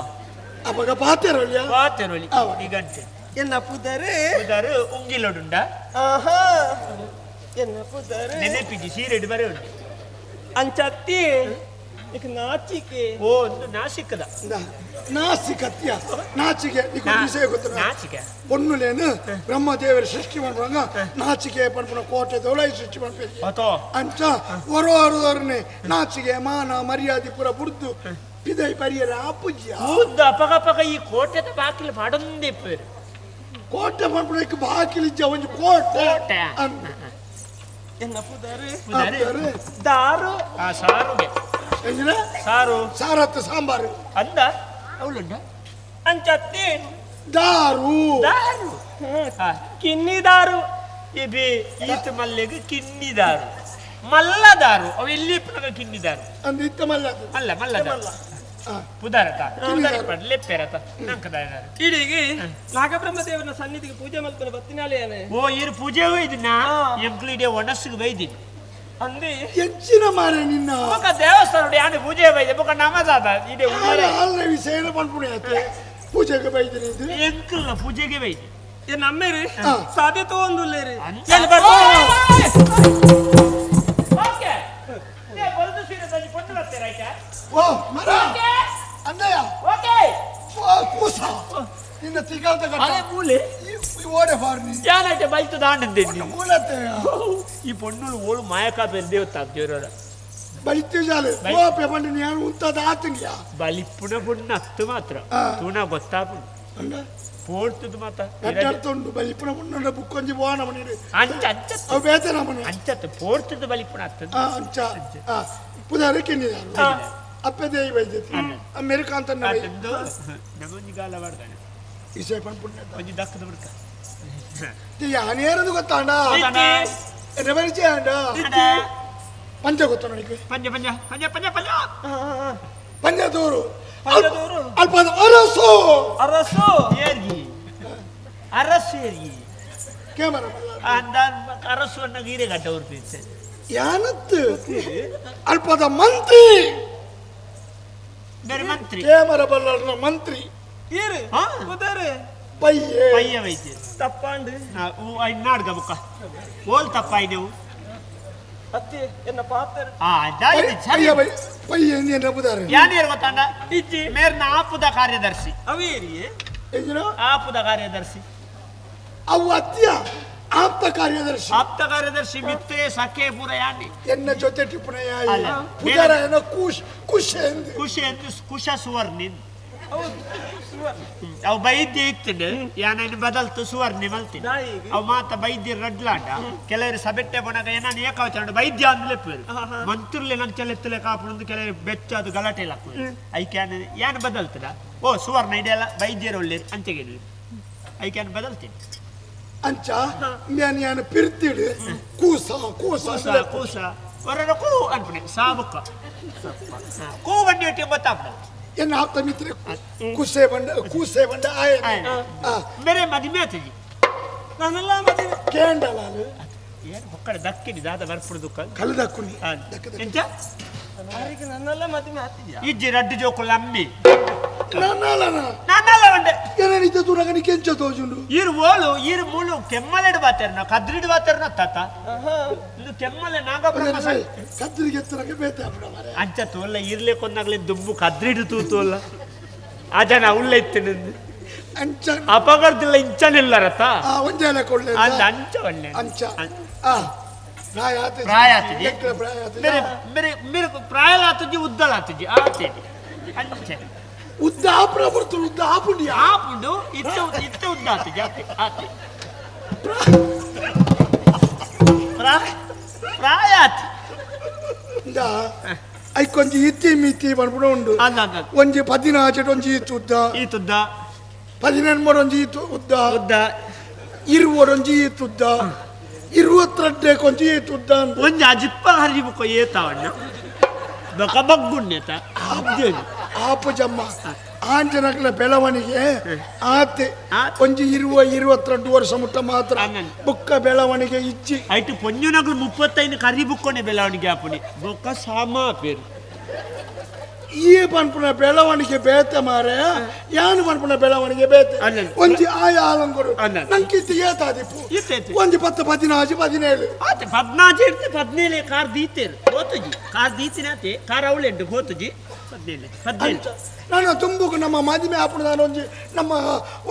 ಅಪಗ ಪಾತೆರೊಲಿಯ ಪಾತೆರೊಲಿ ಆವ. ಈ ಗಂಟೆ ಎನ್ನ ಪುದರೆ ಉದಾರು ಉಂಗಿಲೊಡುಂಡ ಆಹಾ ಎನ್ನ ಪುದರೆ ನೆನಪಿಜಿ ಸೀರೆಡ್ ಬರೆ ಉಂಡು ಅಂಚತ್ತಿ ಇಕ್ ನಾಚಿಕೆ ಓ ಒಂದು ನಾಸಿಕದ ನಾಸಿಕತ್ಯ ನಾಚಿಕೆ ನಿಕ್ಕು ವಿಷಯ ಗೊತ್ತ ನಾಚಿಕೆ ಪೊನ್ನುಲೇನು ಬ್ರಹ್ಮದೇವರ ಸೃಷ್ಟಿ ಮಾಡ್ಬಂಗ ನಾಚಿಕೆ ಪನ್ಪುನ ಕೋಟೆ ದೊಳೈ ಸೃಷ್ಟಿ ಮಾಡ್ಬೇಕು ಅತೋ ಅಂಚ ಒರೋರ್ನೆ ನಾಚಿಕೆ ಮಾನ ಮರ್ಯಾದೆ ಪೂರ ಬುಡ್ದು ಪಿದೈ ಪರಿಯರ ಅಪ್ಪುಜ್ಯ ಊದ್ದ ಅಪಗ ಅಪಗ ಈ ಕೋಟೆದ ಬಾಕಿಲು ಮಾಡೊಂದೇ ಇಪ್ಪೇರು ಕೋಟೆ ಪನ್ಪುನಕ್ಕೆ ಬಾಕಿಲಿಜ್ಜ ಒಂಜಿ ಕೋಟೆ ಕೋಟೆ. ಅಂದ್. ಎನ್ನ ಪುದರೆ ಉದಾರು ಅಪ್ಪರು, ದಾರು ಆ ಸಾರುಗೆ ಎಂಜಿನ ಸಾರು ಸಾರತ್ತು ಸಾಂಬಾರು ಅಂದ ಅವಳುಂಡ ಅಂಚತ್ತಿ ದಾರು ದಾರು ಆ, ಕಿನ್ನಿ ದಾರು ಇಬಿ ಈತ ಮಲ್ಲೆಗ್ ಕಿನ್ನಿದಾರು ಮಲ್ಲದಾರು ಅವು ಎಲ್ಲಿ ಇಪ್ಪುನಗ ಕಿನ್ನಿದಾರು ಅಂದ್ ಇತ್ತ ಮಲ್ಲ ಅದು. ಮಲ್ಲ ಮಲ್ಲದಾರು ಆ, ಪುದಾರತ ಪುದಾರ ಪಡ್ಲೆ ಪೆರತ ನಂಕದಾರು ಇಡೀಗಿ ನಾಗಬ್ರಹ್ಮ ದೇವರ ಸನ್ನಿಧಿಗೆ ಪೂಜೆ ಮಲ್ಪನ ಬತ್ತಿನಾಲೇನೆ ಓ ಇರು ಪೂಜೆ ಒಯ್ದಿನ ಎಂಕ್ಲು ಇಡೀ ಒಣಸ್ಸಿಗೆ ಬೈದಿನಿ ಅಂದಿ ಎಂಚಿನ ಮಾರೆ ನಿನ್ನ ಬೊಕ ದೇವಸ್ಥಾನ ಯಾನೆ ಪೂಜೆ ಬೈದೆ ಬೊಕ ನಮದಾದ ಇಡೀ ಆಲ ಆಲ್ನ ವಿಷಯನ ಪನ್ಪುಣೆ ಆತೆ ಪೂಜೆಗೆ ಬೈದಿನಿ ಇದು ಎಂಕಲ್ನ ಪೂಜೆಗೆ ಬೈದಿ ಎನ್ನ ಅಮ್ಮೇರಿ ಆ. ಸಾಧ್ಯತೆ ತಗೊಂಡುಲ್ಲೇರಿ ಅಂಚ- ಎಲ್ಲಿ ಬರ್ತಾ ಓಕೆ ಬೊಲ್ದು ಸೀರೆ ತಂದು ಪೊಣ್ಣು ಬರ್ತೀರ ಆಯ್ತಾ ಓ ಮರ ಅಂದಯ್ಯ ಓಕೆ ಓ, ಕೂಸ ನಿನ್ನ ತಿಗಾಲ್ದ ಕಟ್ಟ ಅರೆ ಮೂಲೆ ಈ ಈ ಓಡೆ ಫಾರ್ನಿ ಯಾನೈತೆ ಬೈತು ದಾಂಡಂದೆ ಮೂಲತ್ತೆ ಈ ಪೊಣ್ಣುಲು ಓಳು ಮಾಯಕ ಬೆಂದೇವತ್ತ ದೇವರ ಬಲಿತ್ಯ ಜಾಲು ಬೈ- ಓ ಪೆಪಂಡಿ ನಾನು ಉಂತಾದ ಆತಂಗಿಯ ಬಲಿಪುಣ ಪೊಣ್ಣು ಅತ್ತು ಮಾತ್ರ ಆ. ತೂಣ ಗೊತ್ತಾಪುಂಡು ಅಂಡ ಪೋಡ್ತದ ಮಾತ ಕಟ್ಟಡ್ತುಂಡು ಬಲಿಪುಣ ಪೊಣ್ಣುಂಡ ಬುಕ್ಕೊಂಜಿ ಬೋನ ಮನಿ ಅಂಚ ಅಂಚತ್ತು ಅವು ಬೇತನ ಮನಿ ಅಂಚತ್ತು ಪೋಡ್ತದ ಬಲಿಪುಣ ಅತ್ತದ ಆ ಅಂಚ ಆ ಪುದಾರೆ ಕೆನ್ನಿದಾರು ಅಪ್ಪೆ ದೇವಿ ಬೈದೈತಿ ಅಮೆರಿಕ ಅಂತ ಅತ್ತಂದು ನಮೊಂಜಿ ಗಾಲ ಬಾಡ್ದಾನೆ ವಿಷಯ ಪನ್ಪುಣ್ಯ ಒಂಜಿ ದಕ್ಕದ ಬಿಡ್ಕ ಯಾನೇರದು ಗೊತ್ತಾಂಡ ಎನ್ನ ಪರಿಚಯ ಅಂಡ ಪಂಚ ಗೊತ್ತ ನನಗೆ ಪಂಜ ಪಂಜ ಪಂಜ ಪಂಜ ಪಂಜ ಪಂಜದೂರು ಪಂಜದೂರು. ಅಲ್ಪ ಅರಸು ಅರಸು ಏರ್ಗಿ ಅರಸು ಏರ್ಗಿ ಕ್ಯಾಮರಾ ಅಂದ ಅರಸು ಅನ್ನ ಗೀರೆ ಗಡ್ಡ ಉರ್ಪಿತ್ತೆ ಯಾನತ್ತು ಅಲ್ಪದ ಮಂತ್ರಿ ಬೇರೆ ಮಂತ್ರಿ ಕ್ಯಾಮರಾ ಬಲ್ಲರ್ನ ಮಂತ್ರಿ ಇರು ಹಾ. ಪುದರೆ ಪಯ್ಯೆ ಪಯ್ಯ ವೈದ್ಯ ತಪ್ಪಾಂಡು ನಾಡ್ಗ ಬುಕ್ಕ ಓಲ್ ತಪ್ಪಾಯ್ದೆವು ಅತ್ತಿ ಎನ್ನ ಪಾತ್ರ ಆ ದಾಯಿ ಸರಿ ಪಯ್ಯ ಪಯ್ಯ ಎಂದ ನಬುದಾರೆ ಯಾನೇರು ಗೊತ್ತಾಂಡ ಇಜ್ಜಿ ಮೇರ್ನ ಆಪುದ ಕಾರ್ಯದರ್ಶಿ ಅವೇರಿಯೇ ಎಂಜಿನ ಆಪುದ ಕಾರ್ಯದರ್ಶಿ ಅವು ಅತ್ಯ ಆಪ್ತ ಕಾರ್ಯದರ್ಶಿ ಆಪ್ತ ಕಾರ್ಯದರ್ಶಿ ಮಿತ್ತೆ ಸಖೆ ಪೂರ ಯಾನಿ ಎನ್ನ ಜೊತೆ ಟಿಪ್ಪಣಿಯ ಅಲ್ಲ. ಪುದಾರ ಏನ ಕುಶ್ ಕುಶ್ ಎಂದು ಕುಶ ಎಂದು ಕುಶ ಸುವರ್ಣಿ ಹೌದು ಅವು ಬೈದ್ಯ ಇತ್ತಿನ ಯಾನ ಬದಲ್ತು ಸುವರ್ಣಿ ಮಲ್ತೀನಿ ನಾಯಿಗೆ. ಅವು ಮಾತ ಬೈದ್ಯ ರಡ್ಲಾಂಡ ಕೆಲವರು ಸಬೆಟ್ಟೆ ಬೊಣಗ ಏನಾನ ಏಕಾವಚನ ಬೈದ್ಯ ಅಂದ್ಲೆ ಪೇರು ಮಂತ್ರುಲೆ ನನ್ ಚೆಲೆತ್ತಲೆ ಕಾಪುಂದು ಕೆಲವರು ಬೆಚ್ಚ ಅದು ಗಲಾಟೆ ಇಲ್ಲ ಐಕ್ಯಾನ ಯಾನ್ ಬದಲ್ತದ ಓ ಸುವರ್ಣ ಇದೆಲ್ಲ ಬೈದ್ಯರು ಒಳ್ಳೆ ಅಂಚೆಗೆ ಐಕ್ಯಾನ್ ಬದಲ್ತೀನಿ ಅಂಚ ನಾನು ಯಾನ ಪಿರ್ತಿಡು ಕೂಸ ಕೂಸ ಕೂಸ ಕೂಸ ಹೊರಡ ಕೂ ಅನ್ಪುಣೆ ಸಾಬುಕ್ಕ ಕೂ ಬಂಡಿ ಒಟ್ಟಿಗೆ ಗೊತ್ತಾಪುಣ ಎನ್ನ ಆಪ್ತ ಮಿತ್ರ ಕುಸೆ ಬಂಡ ಕೂಸೆ ಬಂಡ ಆಯ ಆ ಬೇರೆ ಮದಿಮೆ ಆತಜಿ ನಾನೆಲ್ಲ ಮದುವೆ ಕೇಂಡಲಾಲು ಏನು ಹೊಕ್ಕಡೆ ದಕ್ಕಿನಿ ದಾದ ಬರ್ಪುಡು ದುಕ್ಕ ಕಲದಕ್ಕುನಿ ಎಂಚ ಅವರಿಗೆ ನನ್ನೆಲ್ಲ ಮದುವೆ ಆಗ್ತಿದ್ಯಾ ಇಜ್ಜಿ ರಡ್ಡು ಜೋಕುಲ ಅಮ್ಮಿ ನನ್ನಲನ ನಾನಲ್ಲ ಒಂಡೆ ಏನಿದ್ದ ದೂರಗನಿ ಕೆಂಚ ತೋಜುಂಡು ಈರು ಓಳು ಈರು ಮೂಳು ಕೆಮ್ಮಲೆಡು ಬಾತೇರ್ನ ಕದ್ರಿಡು ಬಾತೇರ್ನ ತಾತ ಇದು ಕೆಮ್ಮಲೆ ನಾಗಬ್ರಹ್ಮ ಕದ್ರಿಗೆ ಎತ್ತರಕ್ಕೆ ಬೇತೆ ಅಪ್ಪಡ ಮಾರೆ ಅಂಚ ತೋಲ್ಲ ಇರ್ಲೆ ಕೊಂದಾಗ್ಲೆ ದುಂಬು ಕದ್ರಿಡು ತೂತೋಲ್ಲ ಆ ಜನ ಉಳ್ಳ ಇತ್ತು ಅಂಚ ಅಪಗರ್ದಿಲ್ಲ ಇಂಚನಿಲ್ಲ ರತ ಆ ಒಂಜಾಲೆ ಕೊಳ್ಳೆ ಅಂದ ಅಂಚ ಒಳ್ಳೆ ಅಂಚ ಆ ಪ್ರಾಯ ಆತಜಿ. ಪ್ರಾಯ ಆತಜಿ. ಎಕ್ಕಡ ಪ್ರಾಯ ಆತಜಿ. ಮೇರೆ ಮೇರೆ ಮೇರೆ ಪ್ರಾಯ ಆತಜಿ ಉದ್ದಲ ಆತಜಿ ಆತೇಡಿ ಅಂಚೆ ಉದ್ದ ಆಪುರ ಬರ್ತುಡು ಉದ್ದ ಆಪುಂಡಿ ಆಪುಂಡು ಇತ್ತ ಇತ್ತ ಉದ್ದ ಆತಜಿ ಆತೆ ಆತೆ ಪ್ರಾಯ ಪ್ರಾಯ ಆತಿ ಇಂದ ಐಕೊಂಜಿ ಇತ್ತಿ ಮಿತಿ ಪನ್ಪುಣ ಉಂಡು ಅಂದ ಅಂದ ಒಂಜಿ ಪದಿನಾಚೆಟ್ ಒಂಜಿ ಇತ್ತು ಉದ್ದ ಈತುದ್ದ ಪದಿನೆಣ್ಮಡ್ ಒಂಜಿ ಇತ್ತು ಉದ್ದ ಉದ್ದ ಇರುವಡ್ ಒಂಜಿ ಇತ್ತು ಉದ್ದ ಇರುವತ್ತೆರಡಕ್ಕೆ ಒಂಜಿ ಇತ್ತು ಉದ್ದ ಅಂದ್ ಒಂಜಿ ಅಜಿಪ್ಪ ಹರಿಬುಕ್ಕ ಏತಾವಣ್ಣ ಬೊಕ ಬಗ್ಗುಣ್ಣೆತ ಆಪುಜಮ್ಮ ಆಂಜನಕಲ ಬೆಳವಣಿಗೆ ಆತೆ ಒಂಜಿ 20-22 ವರ್ಷ ಮುಟ್ಟ ಮಾತ್ರ ಬುಕ್ಕ ಬೆಳವಣಿಗೆ ಇಚ್ಚಿ ಐಟು ಪೊಂಜುನಕಲು 35 ಕರಿ ಬುಕ್ಕೊನೆ ಬೆಳವಣಿಗೆ ಆಪುನಿ ಬೊಕ್ಕ ಸಾಮಾ ಪೇರು ಈ ಪನ್ಪುನ ಬೆಳವಣಿಗೆ ಬೇತೆ ಮಾರೆ ಯಾನು ಪನ್ಪುನ ಬೆಳವಣಿಗೆ ಬೇತೆ ಒಂಜಿ ಆಯ ಆಲಂಗೊಡು ನಂಕಿತ್ತು ಏತಾದಿಪ್ಪು ಒಂಜಿ 10 14 17 ಆತೆ 14 ಇರ್ತೆ 17 ಕಾರ್ ದೀತೇರು ಗೋತುಜಿ ಕಾರ್ ದೀತಿನಾತೆ ಕಾರ್ ಅವಳೆಂಟು ಗೋತುಜಿ 17 17 ನಾನು ತುಂಬುಕು ನಮ್ಮ ಮದಿಮೆ ಆಪುಣ ನಾನು ಒಂಜಿ ನಮ್ಮ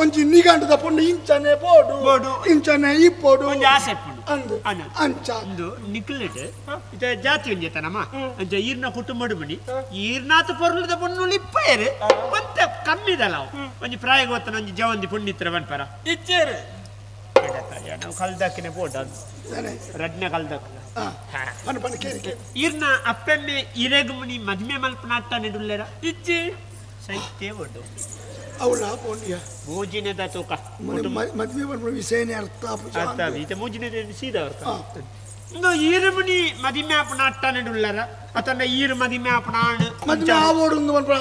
ಒಂಜಿ ನಿಗಂಟದ ಪೊಣ್ಣು ಇಂಚನೆ ಬೋಡು ಬೋಡು ಇಂಚನೆ ಇಪ್ಪೋಡು ಒಂಜಿ ಆಸೆ ಇಪ್ಪುಂಡು ಅಂದು ಅಂಚ ಇಂದು ನಿಕ್ಲೆಟ್ ಇತ್ತೆ ಜಾತಿ ಒಂಜಿ ನಮ್ಮ ಅಂಚ ಈರ್ನ ಕುಟುಂಬಡು ಬಣಿ ಈರ್ನಾಥ ಪೊರ್ಲದ ಪೊಣ್ಣು ಇಪ್ಪೇರು ಒಂತೆ ಕಮ್ಮಿದಲ್ಲ ಒಂಜಿ ಪ್ರಾಯ ಗೊತ್ತನ ಒಂಜಿ ಜವಂದಿ ಪುಣ್ಣಿತ್ರ ಬನ್ಪರ ಇಚ್ಚೇರು ನಾವು ಕಲ್ದಾಕಿನ ಬೋಡ ರಡ್ನೆ ಕಲ್ದಾಕ ಈರ್ನ ಅಪ್ಪೆಮ್ಮೆ ಇರೆಗು ಮುನಿ ಮದ್ಮೆ ಮಲ್ಪನಾಟ ನೆಡುಲ್ಲೇರ ಇಚ್ಚಿ ಸೈತೆ ಬೋಡು ಅವಳ ಪೋಂಡಿಯ ಮೂಜಿನೆದ ತೂಕ ಮದ್ವೆ ಪನ್ಪುನ ವಿಷಯನೇ ಅರ್ಥ ಅರ್ಥ ಈತ ಮೂಜಿನೆದ ಸೀದಾ ಅರ್ಥ ಇಂದು ಈರುಮುನಿ ಮದಿಮೆ ಆಪುನ ಅಟ್ಟನೆಡುಲ್ಲರ ಅತನ ಈರು ಮದಿಮೆ ಆಪುನ ಆಣ್ ಮದ್ವೆ ಆವೋಡು ಪನ್ಪುನ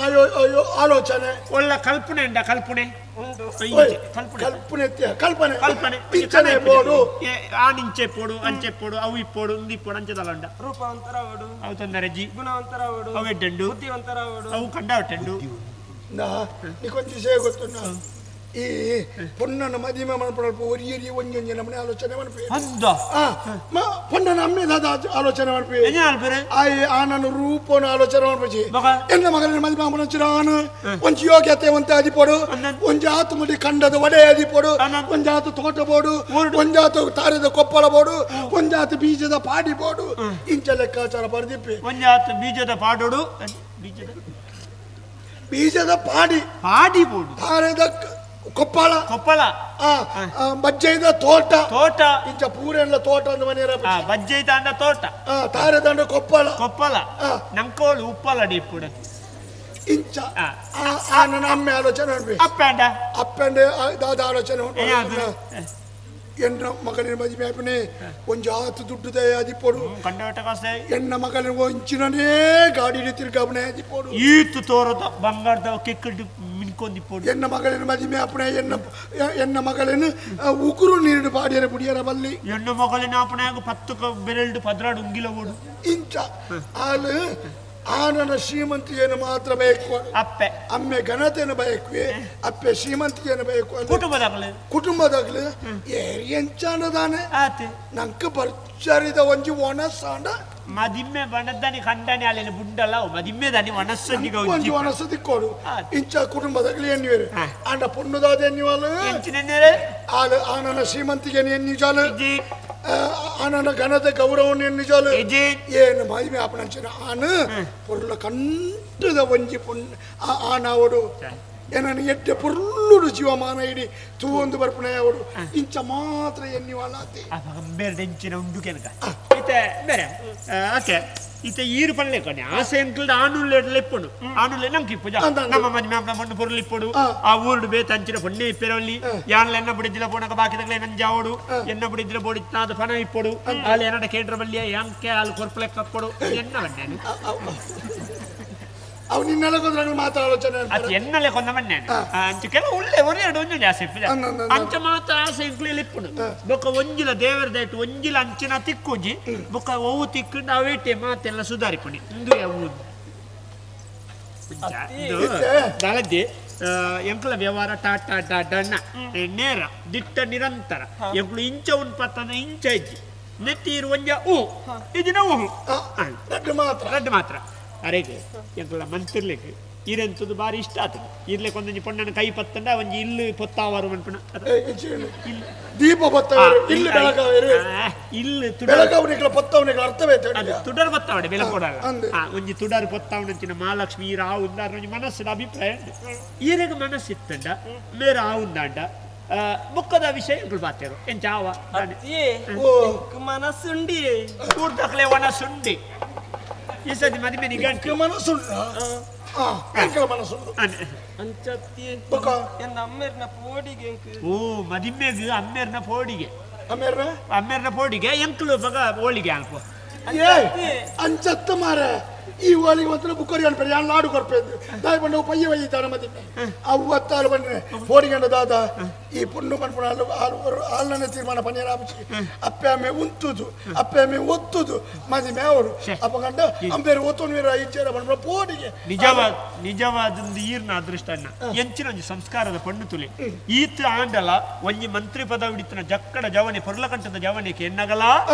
ಆಲೋಚನೆ ಒಳ್ಳ ಕಲ್ಪನೆ ಉಂಡ ಕಲ್ಪನೆ ಕಲ್ಪನೆ ಕಲ್ಪನೆ ಕಲ್ಪನೆ ಪಿಂಚನೆ ಬೋಡು ಆನಿಂಚೆ ಪೋಡು ಅಂಚೆ ಪೋಡು ಅವು ಇಪ್ಪೋಡು ಉಂದು ಇಪ್ಪೋಡು ಅಂಚೆದಲ್ಲ ಉಂಡ ರೂಪವಂತರಾವಡು ಅವು ತೊಂದರೆ ಜಿ ಗುಣವಂತರಾವಡು ಅವು ಎಡ್ಡಂಡು ಬುದ್ಧಿವಂತರಾವಡು ಅವು ಕಂಡ ಒಟ್ಟಂಡು ನೀಕೊಂಚ ವಿಷಯ ಗೊತ್ತುಂಡ ಈ ಪೊಣ್ಣನ ಮದಿಮೆ ಮನ್ಪುನ ಒರಿಯರಿ ಒಂಜೊಂಜಿ ನಮ್ಮನೆ ಆಲೋಚನೆ ಮನ್ಪೆ ಪೊಣ್ಣನ ಅಮ್ಮೆದಾದ ಆಲೋಚನೆ ಮನ್ಪೆ ಆಯ್ ಆನನ ರೂಪನ ಆಲೋಚನೆ ಮನ್ಪುಜಿ ಎನ್ನ ಮಗನ ಮದಿಮೆ ಮನ್ಪುನ ಆನು ಒಂಜಿ ಯೋಗ್ಯತೆ ಒಂತೆ ಅದಿಪೋಡು ಒಂಜಿ ಆತು ಮುಡಿ ಕಂಡದ ಒಡೆ ಅದಿಪೋಡು ಒಂಜಾತು ತೋಟ ಬೋಡು ಒಂಜಾತು ತಾರದ ಕೊಪ್ಪಳ ಬೋಡು ಒಂಜಾತು ಬೀಜದ ಪಾಡಿ ಬೋಡು ಇಂಚ ಲೆಕ್ಕಾಚಾರ ಬರ್ದಿಪ್ಪಿ ಒಂಜಾತು ಬೀಜದ ಪಾಡೋಡು ಬೀಜದ ಪಾಡಿ ಪಾಡಿ ಬೋಡು ತಾರದ ಕೊಪ್ಪಳ ಕೊಪ್ಪಳ ಬಜ್ಜೈದ ತೋಟ ತೋಟ ಇಂಚ ಪೂರೆಲ್ಲ ತೋಟ ಅಂದ ಮನೆಯ ಬಜ್ಜೈದ ಅಂಡ ತೋಟ ತಾರದಂಡ ಕೊಪ್ಪಳ ಕೊಪ್ಪಳ ನಂಕೋಳು ಉಪ್ಪಳ ಡಿಪ್ಪುಡ ಇಂಚ ನನ್ನ ಅಮ್ಮೆ ಆಲೋಚನೆ ಅಪ್ಪಂಡ ಅಪ್ಪಂಡ ದಾದ ಆಲೋಚನೆ ಉಂಟು ಎನ್ನ ಮಗಲಿನ ಮದುವೆ ಆಪನೆ ಒಂಜಿ ಆತು ದುಡ್ಡು ಅದಿಪೋಡು ಎನ್ನ ಮಗಲಿನ ಒಂಚಿನೇ ಗಾಡಿ ತಿರ್ಗಾಪನೆ ಅದಿಪೋಡು ಈತು ತೋರದ ಬಂಗಾರದ ಕೆಕ್ಕಡು ಮಿನ್ಕೊಂದಿಪ್ಪೋಡು ಎನ್ನ ಮಗಲಿನ ಮದುವೆ ಆಪನೆ ಎನ್ನ ಎನ್ನ ಮಗಲಿನ ಉಗುರು ನೀರು ಪಾಡಿಯರ ಬುಡಿಯರ ಬಲ್ಲಿ ಎನ್ನ ಮಗಲಿನ ಆಪನೆ 10 ಬೆರಳು 12 ಉಂಗಿಲ ಓಡು ಇಂಚ ಆಲು ಆನನ ಶ್ರೀಮಂತಿಯನ್ನು ಮಾತ್ರ ಬಯಕು ಅಪ್ಪೆ ಅಮ್ಮೆ ಘನತೆಯನ್ನು ಬಯಕುವೆ ಅಪ್ಪೆ ಶ್ರೀಮಂತಿಯನ್ನು ಬಯಕು ಕುಟುಂಬದಾಗಲಿ ಕುಟುಂಬದಾಗಲಿ ಎಂಚಾನದಾನೆ ನಂಕ ಬರ್ಚರಿದ ಒಂಜಿ ಒಣಸಾಂಡ ಮದಿಮ್ಮೆ ಬಣದ್ದಾನಿ ಕಂಡಾನಿ ಅಲ್ಲೇನು ಬುಂಡಲ್ಲ ಮದಿಮ್ಮೆ ದಾನಿ ಒಣಸ್ಸೊಂಜಿಗೆ ಒಂಜಿ ಒಣಸ ತಿಕ್ಕೋಡು ಇಂಚ ಕುಟುಂಬದಾಗಲಿ ಎನ್ನುವೇರು ಆಂಡ ಪೊಣ್ಣುದಾದ ಎನ್ನುವಲು ಆಲು ಆನನ ಶ್ರೀಮಂತಿಗೆ ಎನ್ನಿಜಾಲು ಆನನ ಘನತೆ ಗೌರವನ ಎನ್ನಿಜಾಲು ಏನು ಮದಿಮೆ ಆಪಣಂಚಿನ ಆನು ಪೊರ್ಲ ಕಂಟದ ಒಂಜಿ ಪೊಣ್ಣು ಆನಾವಡು ಏನನ್ನು ಎಡ್ಡೆ ಪೊರ್ಲುಡು ಜೀವಮಾನ ಇಡಿ ತೂವೊಂದು ಬರ್ಪಣೆ ಅವಡು ಇಂಚ ಮಾತ್ರ ಎನ್ನಿವಾಲಾತಿ ಬೇರೆ ಎಂಚಿನ ಉಂಡು ಕೆನಕ ಇತ್ತೆ ಬೇರೆ ಓಕೆ ಇತ್ತೆ ಈರು ಪಲ್ಲೆ ಕೊನೆ ಆಸೆ ಅಂಕಲ್ದ ಆನುಲ್ಲೆ ಲೆಪ್ಪುಂಡು ಆನುಲ್ಲೆ ನಂಗೆ ಇಪ್ಪು ನಮ್ಮ ಮದ್ಮೆ ಆಪನ ಪೊಣ್ಣು ಪೊರ್ಲು ಇಪ್ಪುಡು ಆ ಊರುಡು ಬೇತ ಅಂಚಿನ ಪೊಣ್ಣೆ ಇಪ್ಪೆರವಲ್ಲಿ ಯಾನ್ಲ ಎನ್ನ ಬುಡಿದಿಲ್ಲ ಪೋಣಕ ಬಾಕಿದಗ್ಲೆ ನಂಜಾವಡು ಎನ್ನ ಬುಡಿದಿಲ್ಲ ಬೋಡಿ ತಾದ ಪನ ಇಪ್ಪೊಡು ಅಲ್ಲಿ ಏನಡ ಕೇಂದ್ರ ಬಲ್ಲಿಯ ಯಾಂಕೆ ಅಲ್ಲಿ ಕೊರ್ಪಲೆ ಕಪ್ಪಡು ಎನ್ನ ಬಣ್ಣಾನು ಅವು ನಿನ್ನೆಲ್ಲ ಕೊಂದ್ರೆ ಮಾತ್ರ ಆಲೋಚನೆ ಅದು ಎನ್ನಲೆ ಕೊಂದ ಬಣ್ಣಾನು ಅಂಚ ಕೆಲವು ಉಳ್ಳೆ ಒರೆಯಡು ಒಂಜಿ ಆಸೆ ಇಪ್ಪುಜ ಅಂಚ ಮಾತ್ರ ಆಸೆ ಇಂಕ್ಲೆಲ್ ಇಪ್ಪುಂಡು ಬೊಕ್ಕ ಒಂಜಿಲ ದೇವರ ದಯಟು ಒಂಜಿಲ ಅಂಚಿನ ತಿಕ್ಕುಜಿ ಬೊಕ್ಕ ಒವು ತಿಕ್ಕೊಂಡು ಅವೇಟೆ ಮಾತೆಲ್ಲ ಸುಧಾರಿಪುಣಿ ಇಂದು ಅವು ದಾಲದ್ದೆ ಎಂಕಲ ವ್ಯವಹಾರ ಟಾಟಾ ಡಣ್ಣ ನೇರ ದಿಟ್ಟ ನಿರಂತರ ಎಂಕುಲು ಇಂಚ ಉನ್ ಪತ್ತನ ಇಂಚ ಇಜ್ಜಿ ನೆತ್ತೀರು ಒಂಜ ಹೂ ಇದಿನ ಹೂ ರಡ್ಡು ಮಾತ್ರ ರಡ್ಡು ಮಾತ್ರ ಅರೆಗೆ ಎಂಕುಲ ಮಂತಿರ್ಲಿಕ್ಕೆ ಇರೆಂತದ್ದು ಬಾರಿ ಇಷ್ಟ ಆತದೆ ಇರ್ಲಿಕ್ಕೆ ಒಂದೊಂಜಿ ಪೊಣ್ಣನ ಕೈ ಪತ್ತಂಡ ಒಂಜಿ ಇಲ್ಲು ಪೊತ್ತಾವಾರು ಮನ್ಪುಣ ದೀಪ ಪೊತ್ತವರು ಇಲ್ಲು ಬೆಳಗಾವೇರು ಇಲ್ಲು ಬೆಳಗಾವನಿಗಳ ಪೊತ್ತವನಿಗಳ ಅರ್ಥವೇ ಅದು ತುಡರ್ ಬತ್ತಾವಡೆ ಬೆಲೆ ಕೊಡಲ್ಲ ಒಂಜಿ ತುಡರ್ ಪೊತ್ತಾವನಂಚಿನ ಮಹಾಲಕ್ಷ್ಮಿ ಈರ ಆವುಂದಾರ ಒಂಜಿ ಮನಸ್ಸಿನ ಅಭಿಪ್ರಾಯ ಉಂಟು ಈರೆಗ ಮನಸ್ಸಿತ್ತಂಡ ಮೇರ ಆವುಂದಾಂಡ ಬುಕ್ಕದ ವಿಷಯಗಳು ಬಾತೇರು ಎಂಚ ಆವ ಮನಸ್ಸುಂಡಿ ಕೂರ್ದಕ್ಲೆ ಒಣಸುಂಡಿ ಈ ಸತಿ ಮದಿಮೆ ನಿಗಂಟು ಮನಸ್ಸುಂಡ ಮನಸ್ಸುಂಡು ಅಂಚತ್ತಿ ಎನ್ನ ಅಮ್ಮೇರ್ನ ಪೋಡಿಗೆ ಓ ಮದಿಮ್ಮೆಗ್ ಅಮ್ಮೇರ್ನ ಪೋಡಿಗೆ ಅಮ್ಮೇರ್ನ ಅಮ್ಮೇರ್ನ ಪೋಡಿಗೆ ಎಂಕ್ಲು ಬಗ ಹೋಳಿಗೆ ಅನ್ಕೋ ಅಂಚತ್ತ ಮಾರೆ ಈ ಒಳಗೆ ಮಾತ್ರ ಬುಕ್ಕರಿ ಅನ್ಪೇರು ಯಾನ್ ಲಾಡು ಕೊರ್ಪೇಂದು ದಾಯಿ ಪಂಡ ಪಯ್ಯ ವಯ್ಯ ದಾನ ಮದಿಮೆ ಅವ್ವತ್ತಾರು ಬಂದ್ರೆ ಫೋಡಿಗಂಡ ದಾದ ಈ ಪುಣ್ಣು ಪನ್ಪುಣ ಆಲು ಆಲು ಆಲ್ನನೆ ತೀರ್ಮಾನ ಪನ್ನಿಯರ ಆಪುಜಿ ಅಪ್ಪೆ ಅಮ್ಮೆ ಉಂತುದು ಅಪ್ಪೆ ಅಮ್ಮೆ ಒತ್ತುದು ಮದಿಮೆ ಅವರು ಅಪ್ಪಗಂಡ ಅಂಬೇರು ಒತ್ತೊನ್ವೇರ ಇಚ್ಛೆರ ಪನ್ಪುಣ ಪೋಡಿಗೆ ನಿಜವಾದ ನಿಜವಾದ ಈರ್ನ ಅದೃಷ್ಟ ಅಣ್ಣ ಎಂಚಿನ ಒಂಜಿ ಸಂಸ್ಕಾರದ ಪಣ್ಣು ತುಲಿ ಈತ ಆಂಡಲ ಒಂಜಿ ಮಂತ್ರಿ ಪದ ಹಿಡಿತನ ಜಕ್ಕಡ ಜವನೆ ಪೊರ್ಲಕಂಠದ ಜವನಿಗೆ ಎನ್ನಗಲ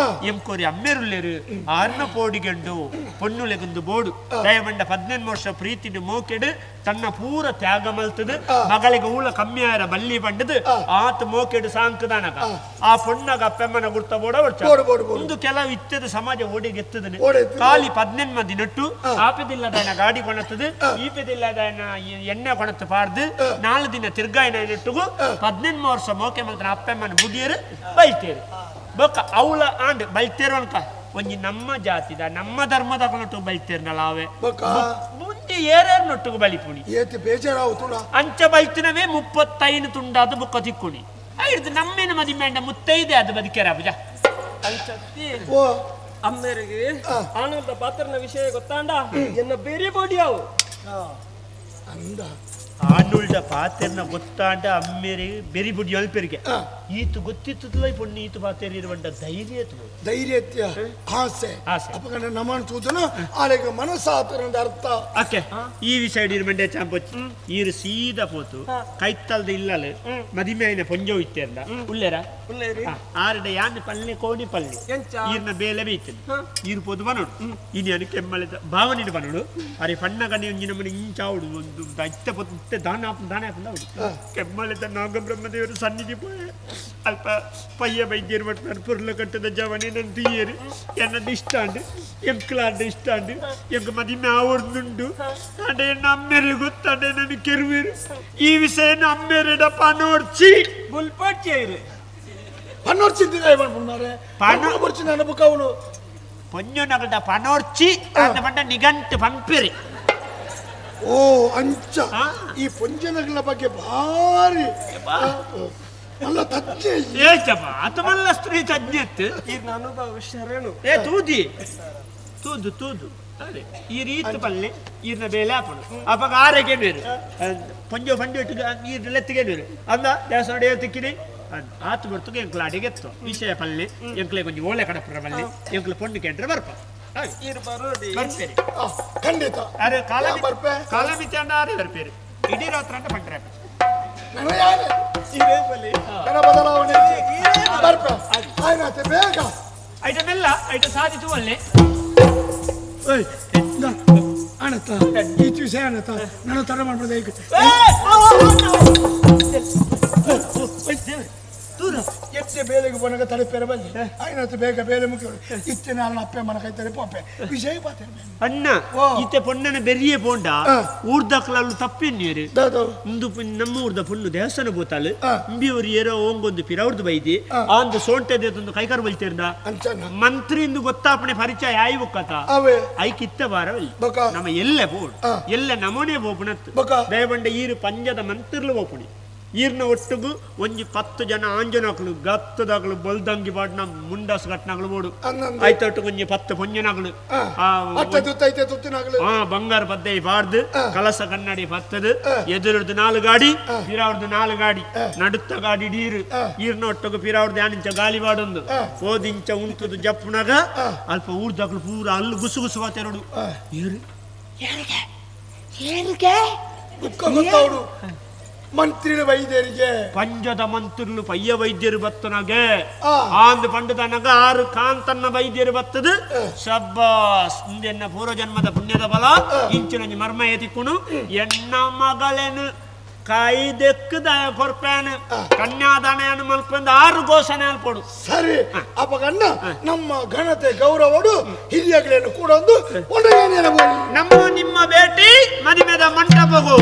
ಎಂಕೋರಿ ಅಮ್ಮೆರುಲ್ಲೇರು ಆರ್ನ ಪೋಡಿಗೆಂಡು ಪೊನ್ನುಲೆಗುಂದು ಬೋಡು ದಯಮಂಡ 18 ವರ್ಷ ಪ್ರೀತಿಡು ಮೋಕೆಡು ತನ್ನ ಪೂರ ತ್ಯಾಗ ಮಲ್ತದು ಮಗಳಿಗೆ ಊಳ ಕಮ್ಮಿಯಾರ ಬಲ್ಲಿ ಬಂಡದು ಆತ ಮೋಕೆಡು ಸಾಂಕದಾನಗ ಆ ಪೊಣ್ಣಗ ಅಪ್ಪೆಮ್ಮನ ಗುರ್ತ ಬೋಡ ಒಂದು ಕೆಲವು ಇತ್ತದ ಸಮಾಜ ಓಡಿಗೆತ್ತದನೆ ಖಾಲಿ 18 ಮಂದಿ ನಟ್ಟು ಆಪೆದಿಲ್ಲದಾಯನ ಗಾಡಿ ಕೊಣತದು ಈಪೆದಿಲ್ಲದಾಯನ ಎಣ್ಣೆ ಕೊಣತು ಪಾಡ್ದು 4 ದಿನ ತಿರ್ಗಾಯನ ನೆಟ್ಟುಗು 18 ವರ್ಷ ಮೋಕೆ ಮಲ್ತನ ಅಪ್ಪೆಮ್ಮನ ಬುಡಿಯರು ಬೈತೇರು ಬೊಕ್ಕ ಅವಳ ಆಂಡ್ ಬೈತೇರು ಅನ್ಕ ಒಂಜಿ ನಮ್ಮ ಜಾತಿದ ನಮ್ಮ ಧರ್ಮದ ಕೊನಟ್ಟು ಬೈತೇರ್ನಲ್ಲ ಅವೆ ಮುಂದೆ ಏರೇರು ನೊಟ್ಟುಗು ಬಲಿಪುಣಿ ಏತಿ ಬೇಜಾರಾವು ತುಳ ಅಂಚ ಬೈತಿನವೇ 35 ತುಂಡಾದ ಬುಕ್ಕ ತಿಕ್ಕುಣಿ ಐದು ನಮ್ಮೇನ ಮದಿಮೇಂಡ ಮುತ್ತೈದೆ ಅದು ಬದುಕೇರ ಅಬುಜ ಅಂಚತ್ತಿ ಅಮ್ಮೇರಿಗೆ ಆನಂದ ಪಾತ್ರನ ವಿಷಯ ಗೊತ್ತಾಂಡ ಎನ್ನ ಬೇರೆ ಬೋಡಿಯಾವು ಅಂದ ಆನುಳ್ದ ಪಾತೆರ್ನ ಗೊತ್ತಾಂಡ ಅಮ್ಮೇರಿಗೆ ಬೆರಿ ಬುಡಿ ಅಲ್ಪೆರಿಗೆ ಈತು ಗೊತ್ತಿತ್ತದಲ್ಲ ಪೊಣ್ಣು ಈತು ಪಾತೆರ್ ಇರುವಂಡ ಧೈರ್ಯ ಧೈರ್ಯ ಆಸೆ ಆಸೆ ಅಪ್ಪಗಂಡ ನಮ್ಮನ್ನು ತೂದನು ಆಲೆಗೆ ಮನಸ್ಸಾತರಂದ ಅರ್ಥ ಅಕ್ಕೆ ಈ ವಿಷಯ ಇರುವಂಡೆ ಚಾಂಪೊಚ್ಚಿ ಈರು ಸೀದಾ ಪೋತು ಕೈತಲ್ದ ಇಲ್ಲಲು ಮದಿಮೆಯಿನ ಪೊಂಜೋ ಇತ್ತೆಂದ ಉಲ್ಲೇರ ಆರಡ ಯಾನ್ ಪಲ್ಲೆ ಕೋಣಿ ಪಲ್ಲೆ ಈರ್ನ ಬೇಲೆ ಬೀತದೆ ಈರು ಪೋದು ಬನೋಡು ಇನ್ಯಾನು ಕೆಮ್ಮಲೆದ ಭಾವನಿಡು ಬನೋಡು ಅರೆ ಪಣ್ಣ ಗಣಿ ಒಂಜಿ ನಮ್ಮನೆ ಇಂಚಾವುಡು ಒಂದು ಇತ್ತೆ ಪೊತ್ತು ಇತ್ತೆ ದಾನ ದಾನ ಹಾಕೊಂಡು ಕೆಮ್ಮಲೆದ ನಾಗಬ್ರಹ್ಮದೇವರು ಸನ್ನಿಧಿ ಪೋಯೆ ಅಲ್ಪ ಪಯ್ಯ ವೈದ್ಯರು ಮಟ್ಟ ಪುರ್ಲ ಕಟ್ಟದ ಜವನಿ ನನ್ನ ತೀಯರು ಎನ್ನದು ಇಷ್ಟ ಅಂಡು ಎಂಕ್ಲಾಂಡ ಇಷ್ಟ ಅಂಡು ಎಂಕ ಮದಿಮೆ ಆವರ್ದುಂಡು ಅಂಡೆ ಎನ್ನ ಅಮ್ಮೇರೆ ಗೊತ್ತಾಂಡೆ ನನ್ನ ಕೆರುವೇರು ಈ ವಿಷಯ ಅಮ್ಮೇರೆಡ ಪನೋಡ್ಚಿ ಬುಲ್ಪಡ್ಚೇರು ಪನ್ನೋಡ್ಚಿದ್ದಿರ ಪನ್ನೋಡ್ಚಿ ನನ್ನ ಬುಕ್ಕವನು ಪೊಂಜೊನಗಡ ಪನೋರ್ಚಿ ಅಂದ ಪಂಡ ನಿಗಂಟು ಪಂಪಿರಿ ಓ ಅಂಚ ಈ ಪೊಂಜನಗಳ ಬಗ್ಗೆ ಭಾರಿ ಅಲ್ಲ ತಜ್ಞೆ ಏಚಪ್ಪ ಆತಮಲ್ಲ ಸ್ತ್ರೀ ತಜ್ಞೆತ್ತು ಈರ್ನ ಅನುಭವ ಶರಣು ಏ ತೂದಿ ತೂದು ತೂದು ಅದೇ ಈ ರೀತಿ ಪಲ್ಲೆ ಈರ್ನ ಬೇಲೆ ಆಪಣು ಅಪ್ಪ ಆರೆಗೆ ಬೇರು ಪೊಂಜೋ ಪಂಡಿ ಇಟ್ಟು ಈರ್ನ ಲೆತ್ತಿಗೆ ಬೇರು ಅಂದ ದೇವಸ್ಥಾನ ತಿಕ್ಕಿನಿ ಆತು ಬರ್ತುಗೆ ಎಂಕ್ಲ ಅಡಿಗೆತ್ತು ವಿಷಯ ಪಲ್ಲೆ ಎಂಕ್ಲೆ ಕೊಂಚ ಓಲೆ ಕಡಪುರ ಪಲ್ಲೆ ಎಂಕ್ಲ ಪೊಣ್ಣು ಕೇಂದ್ರ ಬರ್ಪ ಬರ್ಪೇರಿ ಖಂಡಿತ ಅರೆ ಕಾಲ ಕಾಲಮಿತಿ ಅಂಡ ಆರೆ ಬರ್ಪೇರಿ ಇಡೀ ರಾತ್ರಿ ಅಂಡ ಪಂಡ್ರೆ ಬದಲಾವಣೆ ಬರ್ಪ ಆಯ್ನಾತೆ ಬೇಗ ಐಟಮ್ ಎಲ್ಲ ಐಟಮ್ ಸಾಧಿತು ಅಲ್ಲೇ ಅಣತ ಈ ವಿಷಯ ಅಣತ ನಾನು ತಡ ಮಾಡ್ಬೋದು ಈಗ ಎತ್ತೆ ಬೇಲೆಗೆ ಪೋನಾಗ ತಡೆಪೇರ ಬಲ್ಲಿ ಆಯ್ನಾತ ಬೇಗ ಬೇಲೆ ಮುಖ್ಯ ಇತ್ತೆ ನಾನು ಅಪ್ಪೆ ಮನ ಕೈತಾರೆ ಪೋಪೆ ವಿಷಯ ಪಾತೆ ಅಣ್ಣ ಇತ್ತೆ ಪೊಣ್ಣನ ಬೆರಿಯೇ ಪೋಂಡ ಊರ್ದಕ್ಲಲ್ಲು ತಪ್ಪಿನ್ನೇರು ಇಂದು ನಮ್ಮ ಊರ್ದ ಪೊಣ್ಣು ದೇವಸ್ಥಾನ ಬೋತಾಳು ಇಂಬಿಯವರು ಏರೋ ಓಂಗೊಂದು ಪಿರವ್ರದ್ದು ಬೈದಿ ಆಂದು ಸೋಂಟೆದೆ ಕೈಕಾರು ಬಲ್ತೇರ್ದ ಮಂತ್ರಿ ಇಂದು ಗೊತ್ತಾಪಣೆ ಪರಿಚಯ ಆಯಿ ಬುಕ್ಕತ ಐಕಿತ್ತ ಬಾರವಲ್ಲಿ ನಮ್ಮ ಎಲ್ಲೆ ಬೋಡು ಎಲ್ಲ ನಮೋನೆ ಬೋಪುಣತ್ತು ದಯಬಂಡ ಈರು ಪಂಜದ ಮಂತ್ರಿಲು ಬೋಪುಣಿ ಈರ್ನ ಒಟ್ಟುಗು ಒಂಜಿ 10 ಜನ ಆಂಜನಾಕ್ಲು ಗತ್ತದಾಗ್ಲು ಬಲ್ದಂಗಿ ಬಾಡ್ನ ಮುಂಡಾಸ್ ಗಟ್ನಾಗ್ಲು ಬೋಡು ಆಯ್ತೊಟ್ಟು ಒಂಜಿ 10 ಪೊಂಜನಾಗ್ಲು ಬಂಗಾರ ಪದ್ದೈ ಬಾಡ್ದು ಕಲಸ ಕನ್ನಡಿ ಪತ್ತದು ಎದುರದ್ದು 4 ಗಾಡಿ ಪಿರಾವ್ರದ್ದು 4 ಗಾಡಿ ನಡುತ್ತ ಗಾಡಿ ಡೀರು ಈರ್ನ ಒಟ್ಟುಗು ಪಿರಾವ್ರದ್ದು ಯಾನಿಂಚ ಗಾಲಿ ಬಾಡೊಂದು ಓದಿಂಚ ಉಂಟುದು ಜಪ್ಪುನಾಗ ಅಲ್ಪ ಊರ್ದಾಗ್ಲು ಪೂರ ಅಲ್ಲು ಗುಸು ಗುಸು ಬಾತೆರಡು ಏರು ಏರಿಗೆ ಗೊತ್ತವಡು ಮಂತ್ರಿ ವೈದ್ಯರಿಗೆ ಪಂಜದ ಮಂತ್ರಿಲು ಪಯ್ಯ ವೈದ್ಯರು ಬತ್ತನಾಗೆ ಆಂದು ಪಂಡದನಗ ಆರು ಕಾಂತನ್ನ ವೈದ್ಯರು ಬತ್ತದು ಶಬ್ಬಾಸ್ ಇಂದೆನ್ನ ಪೂರ್ವಜನ್ಮದ ಪುಣ್ಯದ ಬಲ ಇಂಚಿನ ಮರ್ಮ ಎತಿಕ್ಕುಣು ಎನ್ನ ಮಗಳೇನು ಕೈದೆಕ್ಕದ ಕೊರ್ಪೇನು ಕನ್ಯಾದಾನ ಮಲ್ಪಂದು 6 ಘೋಷಣೆ ಅಲ್ಪಡು ಸರಿ ಅಪಗಣ್ಣ ನಮ್ಮ ಘನತೆ ಗೌರವಡು ಹಿರಿಯಗಳನ್ನು ಕೂಡ ಒಂದು ನಮ್ಮ ನಿಮ್ಮ ಭೇಟಿ ಮದಿಮೆದ ಮಂಟಪಗೂ.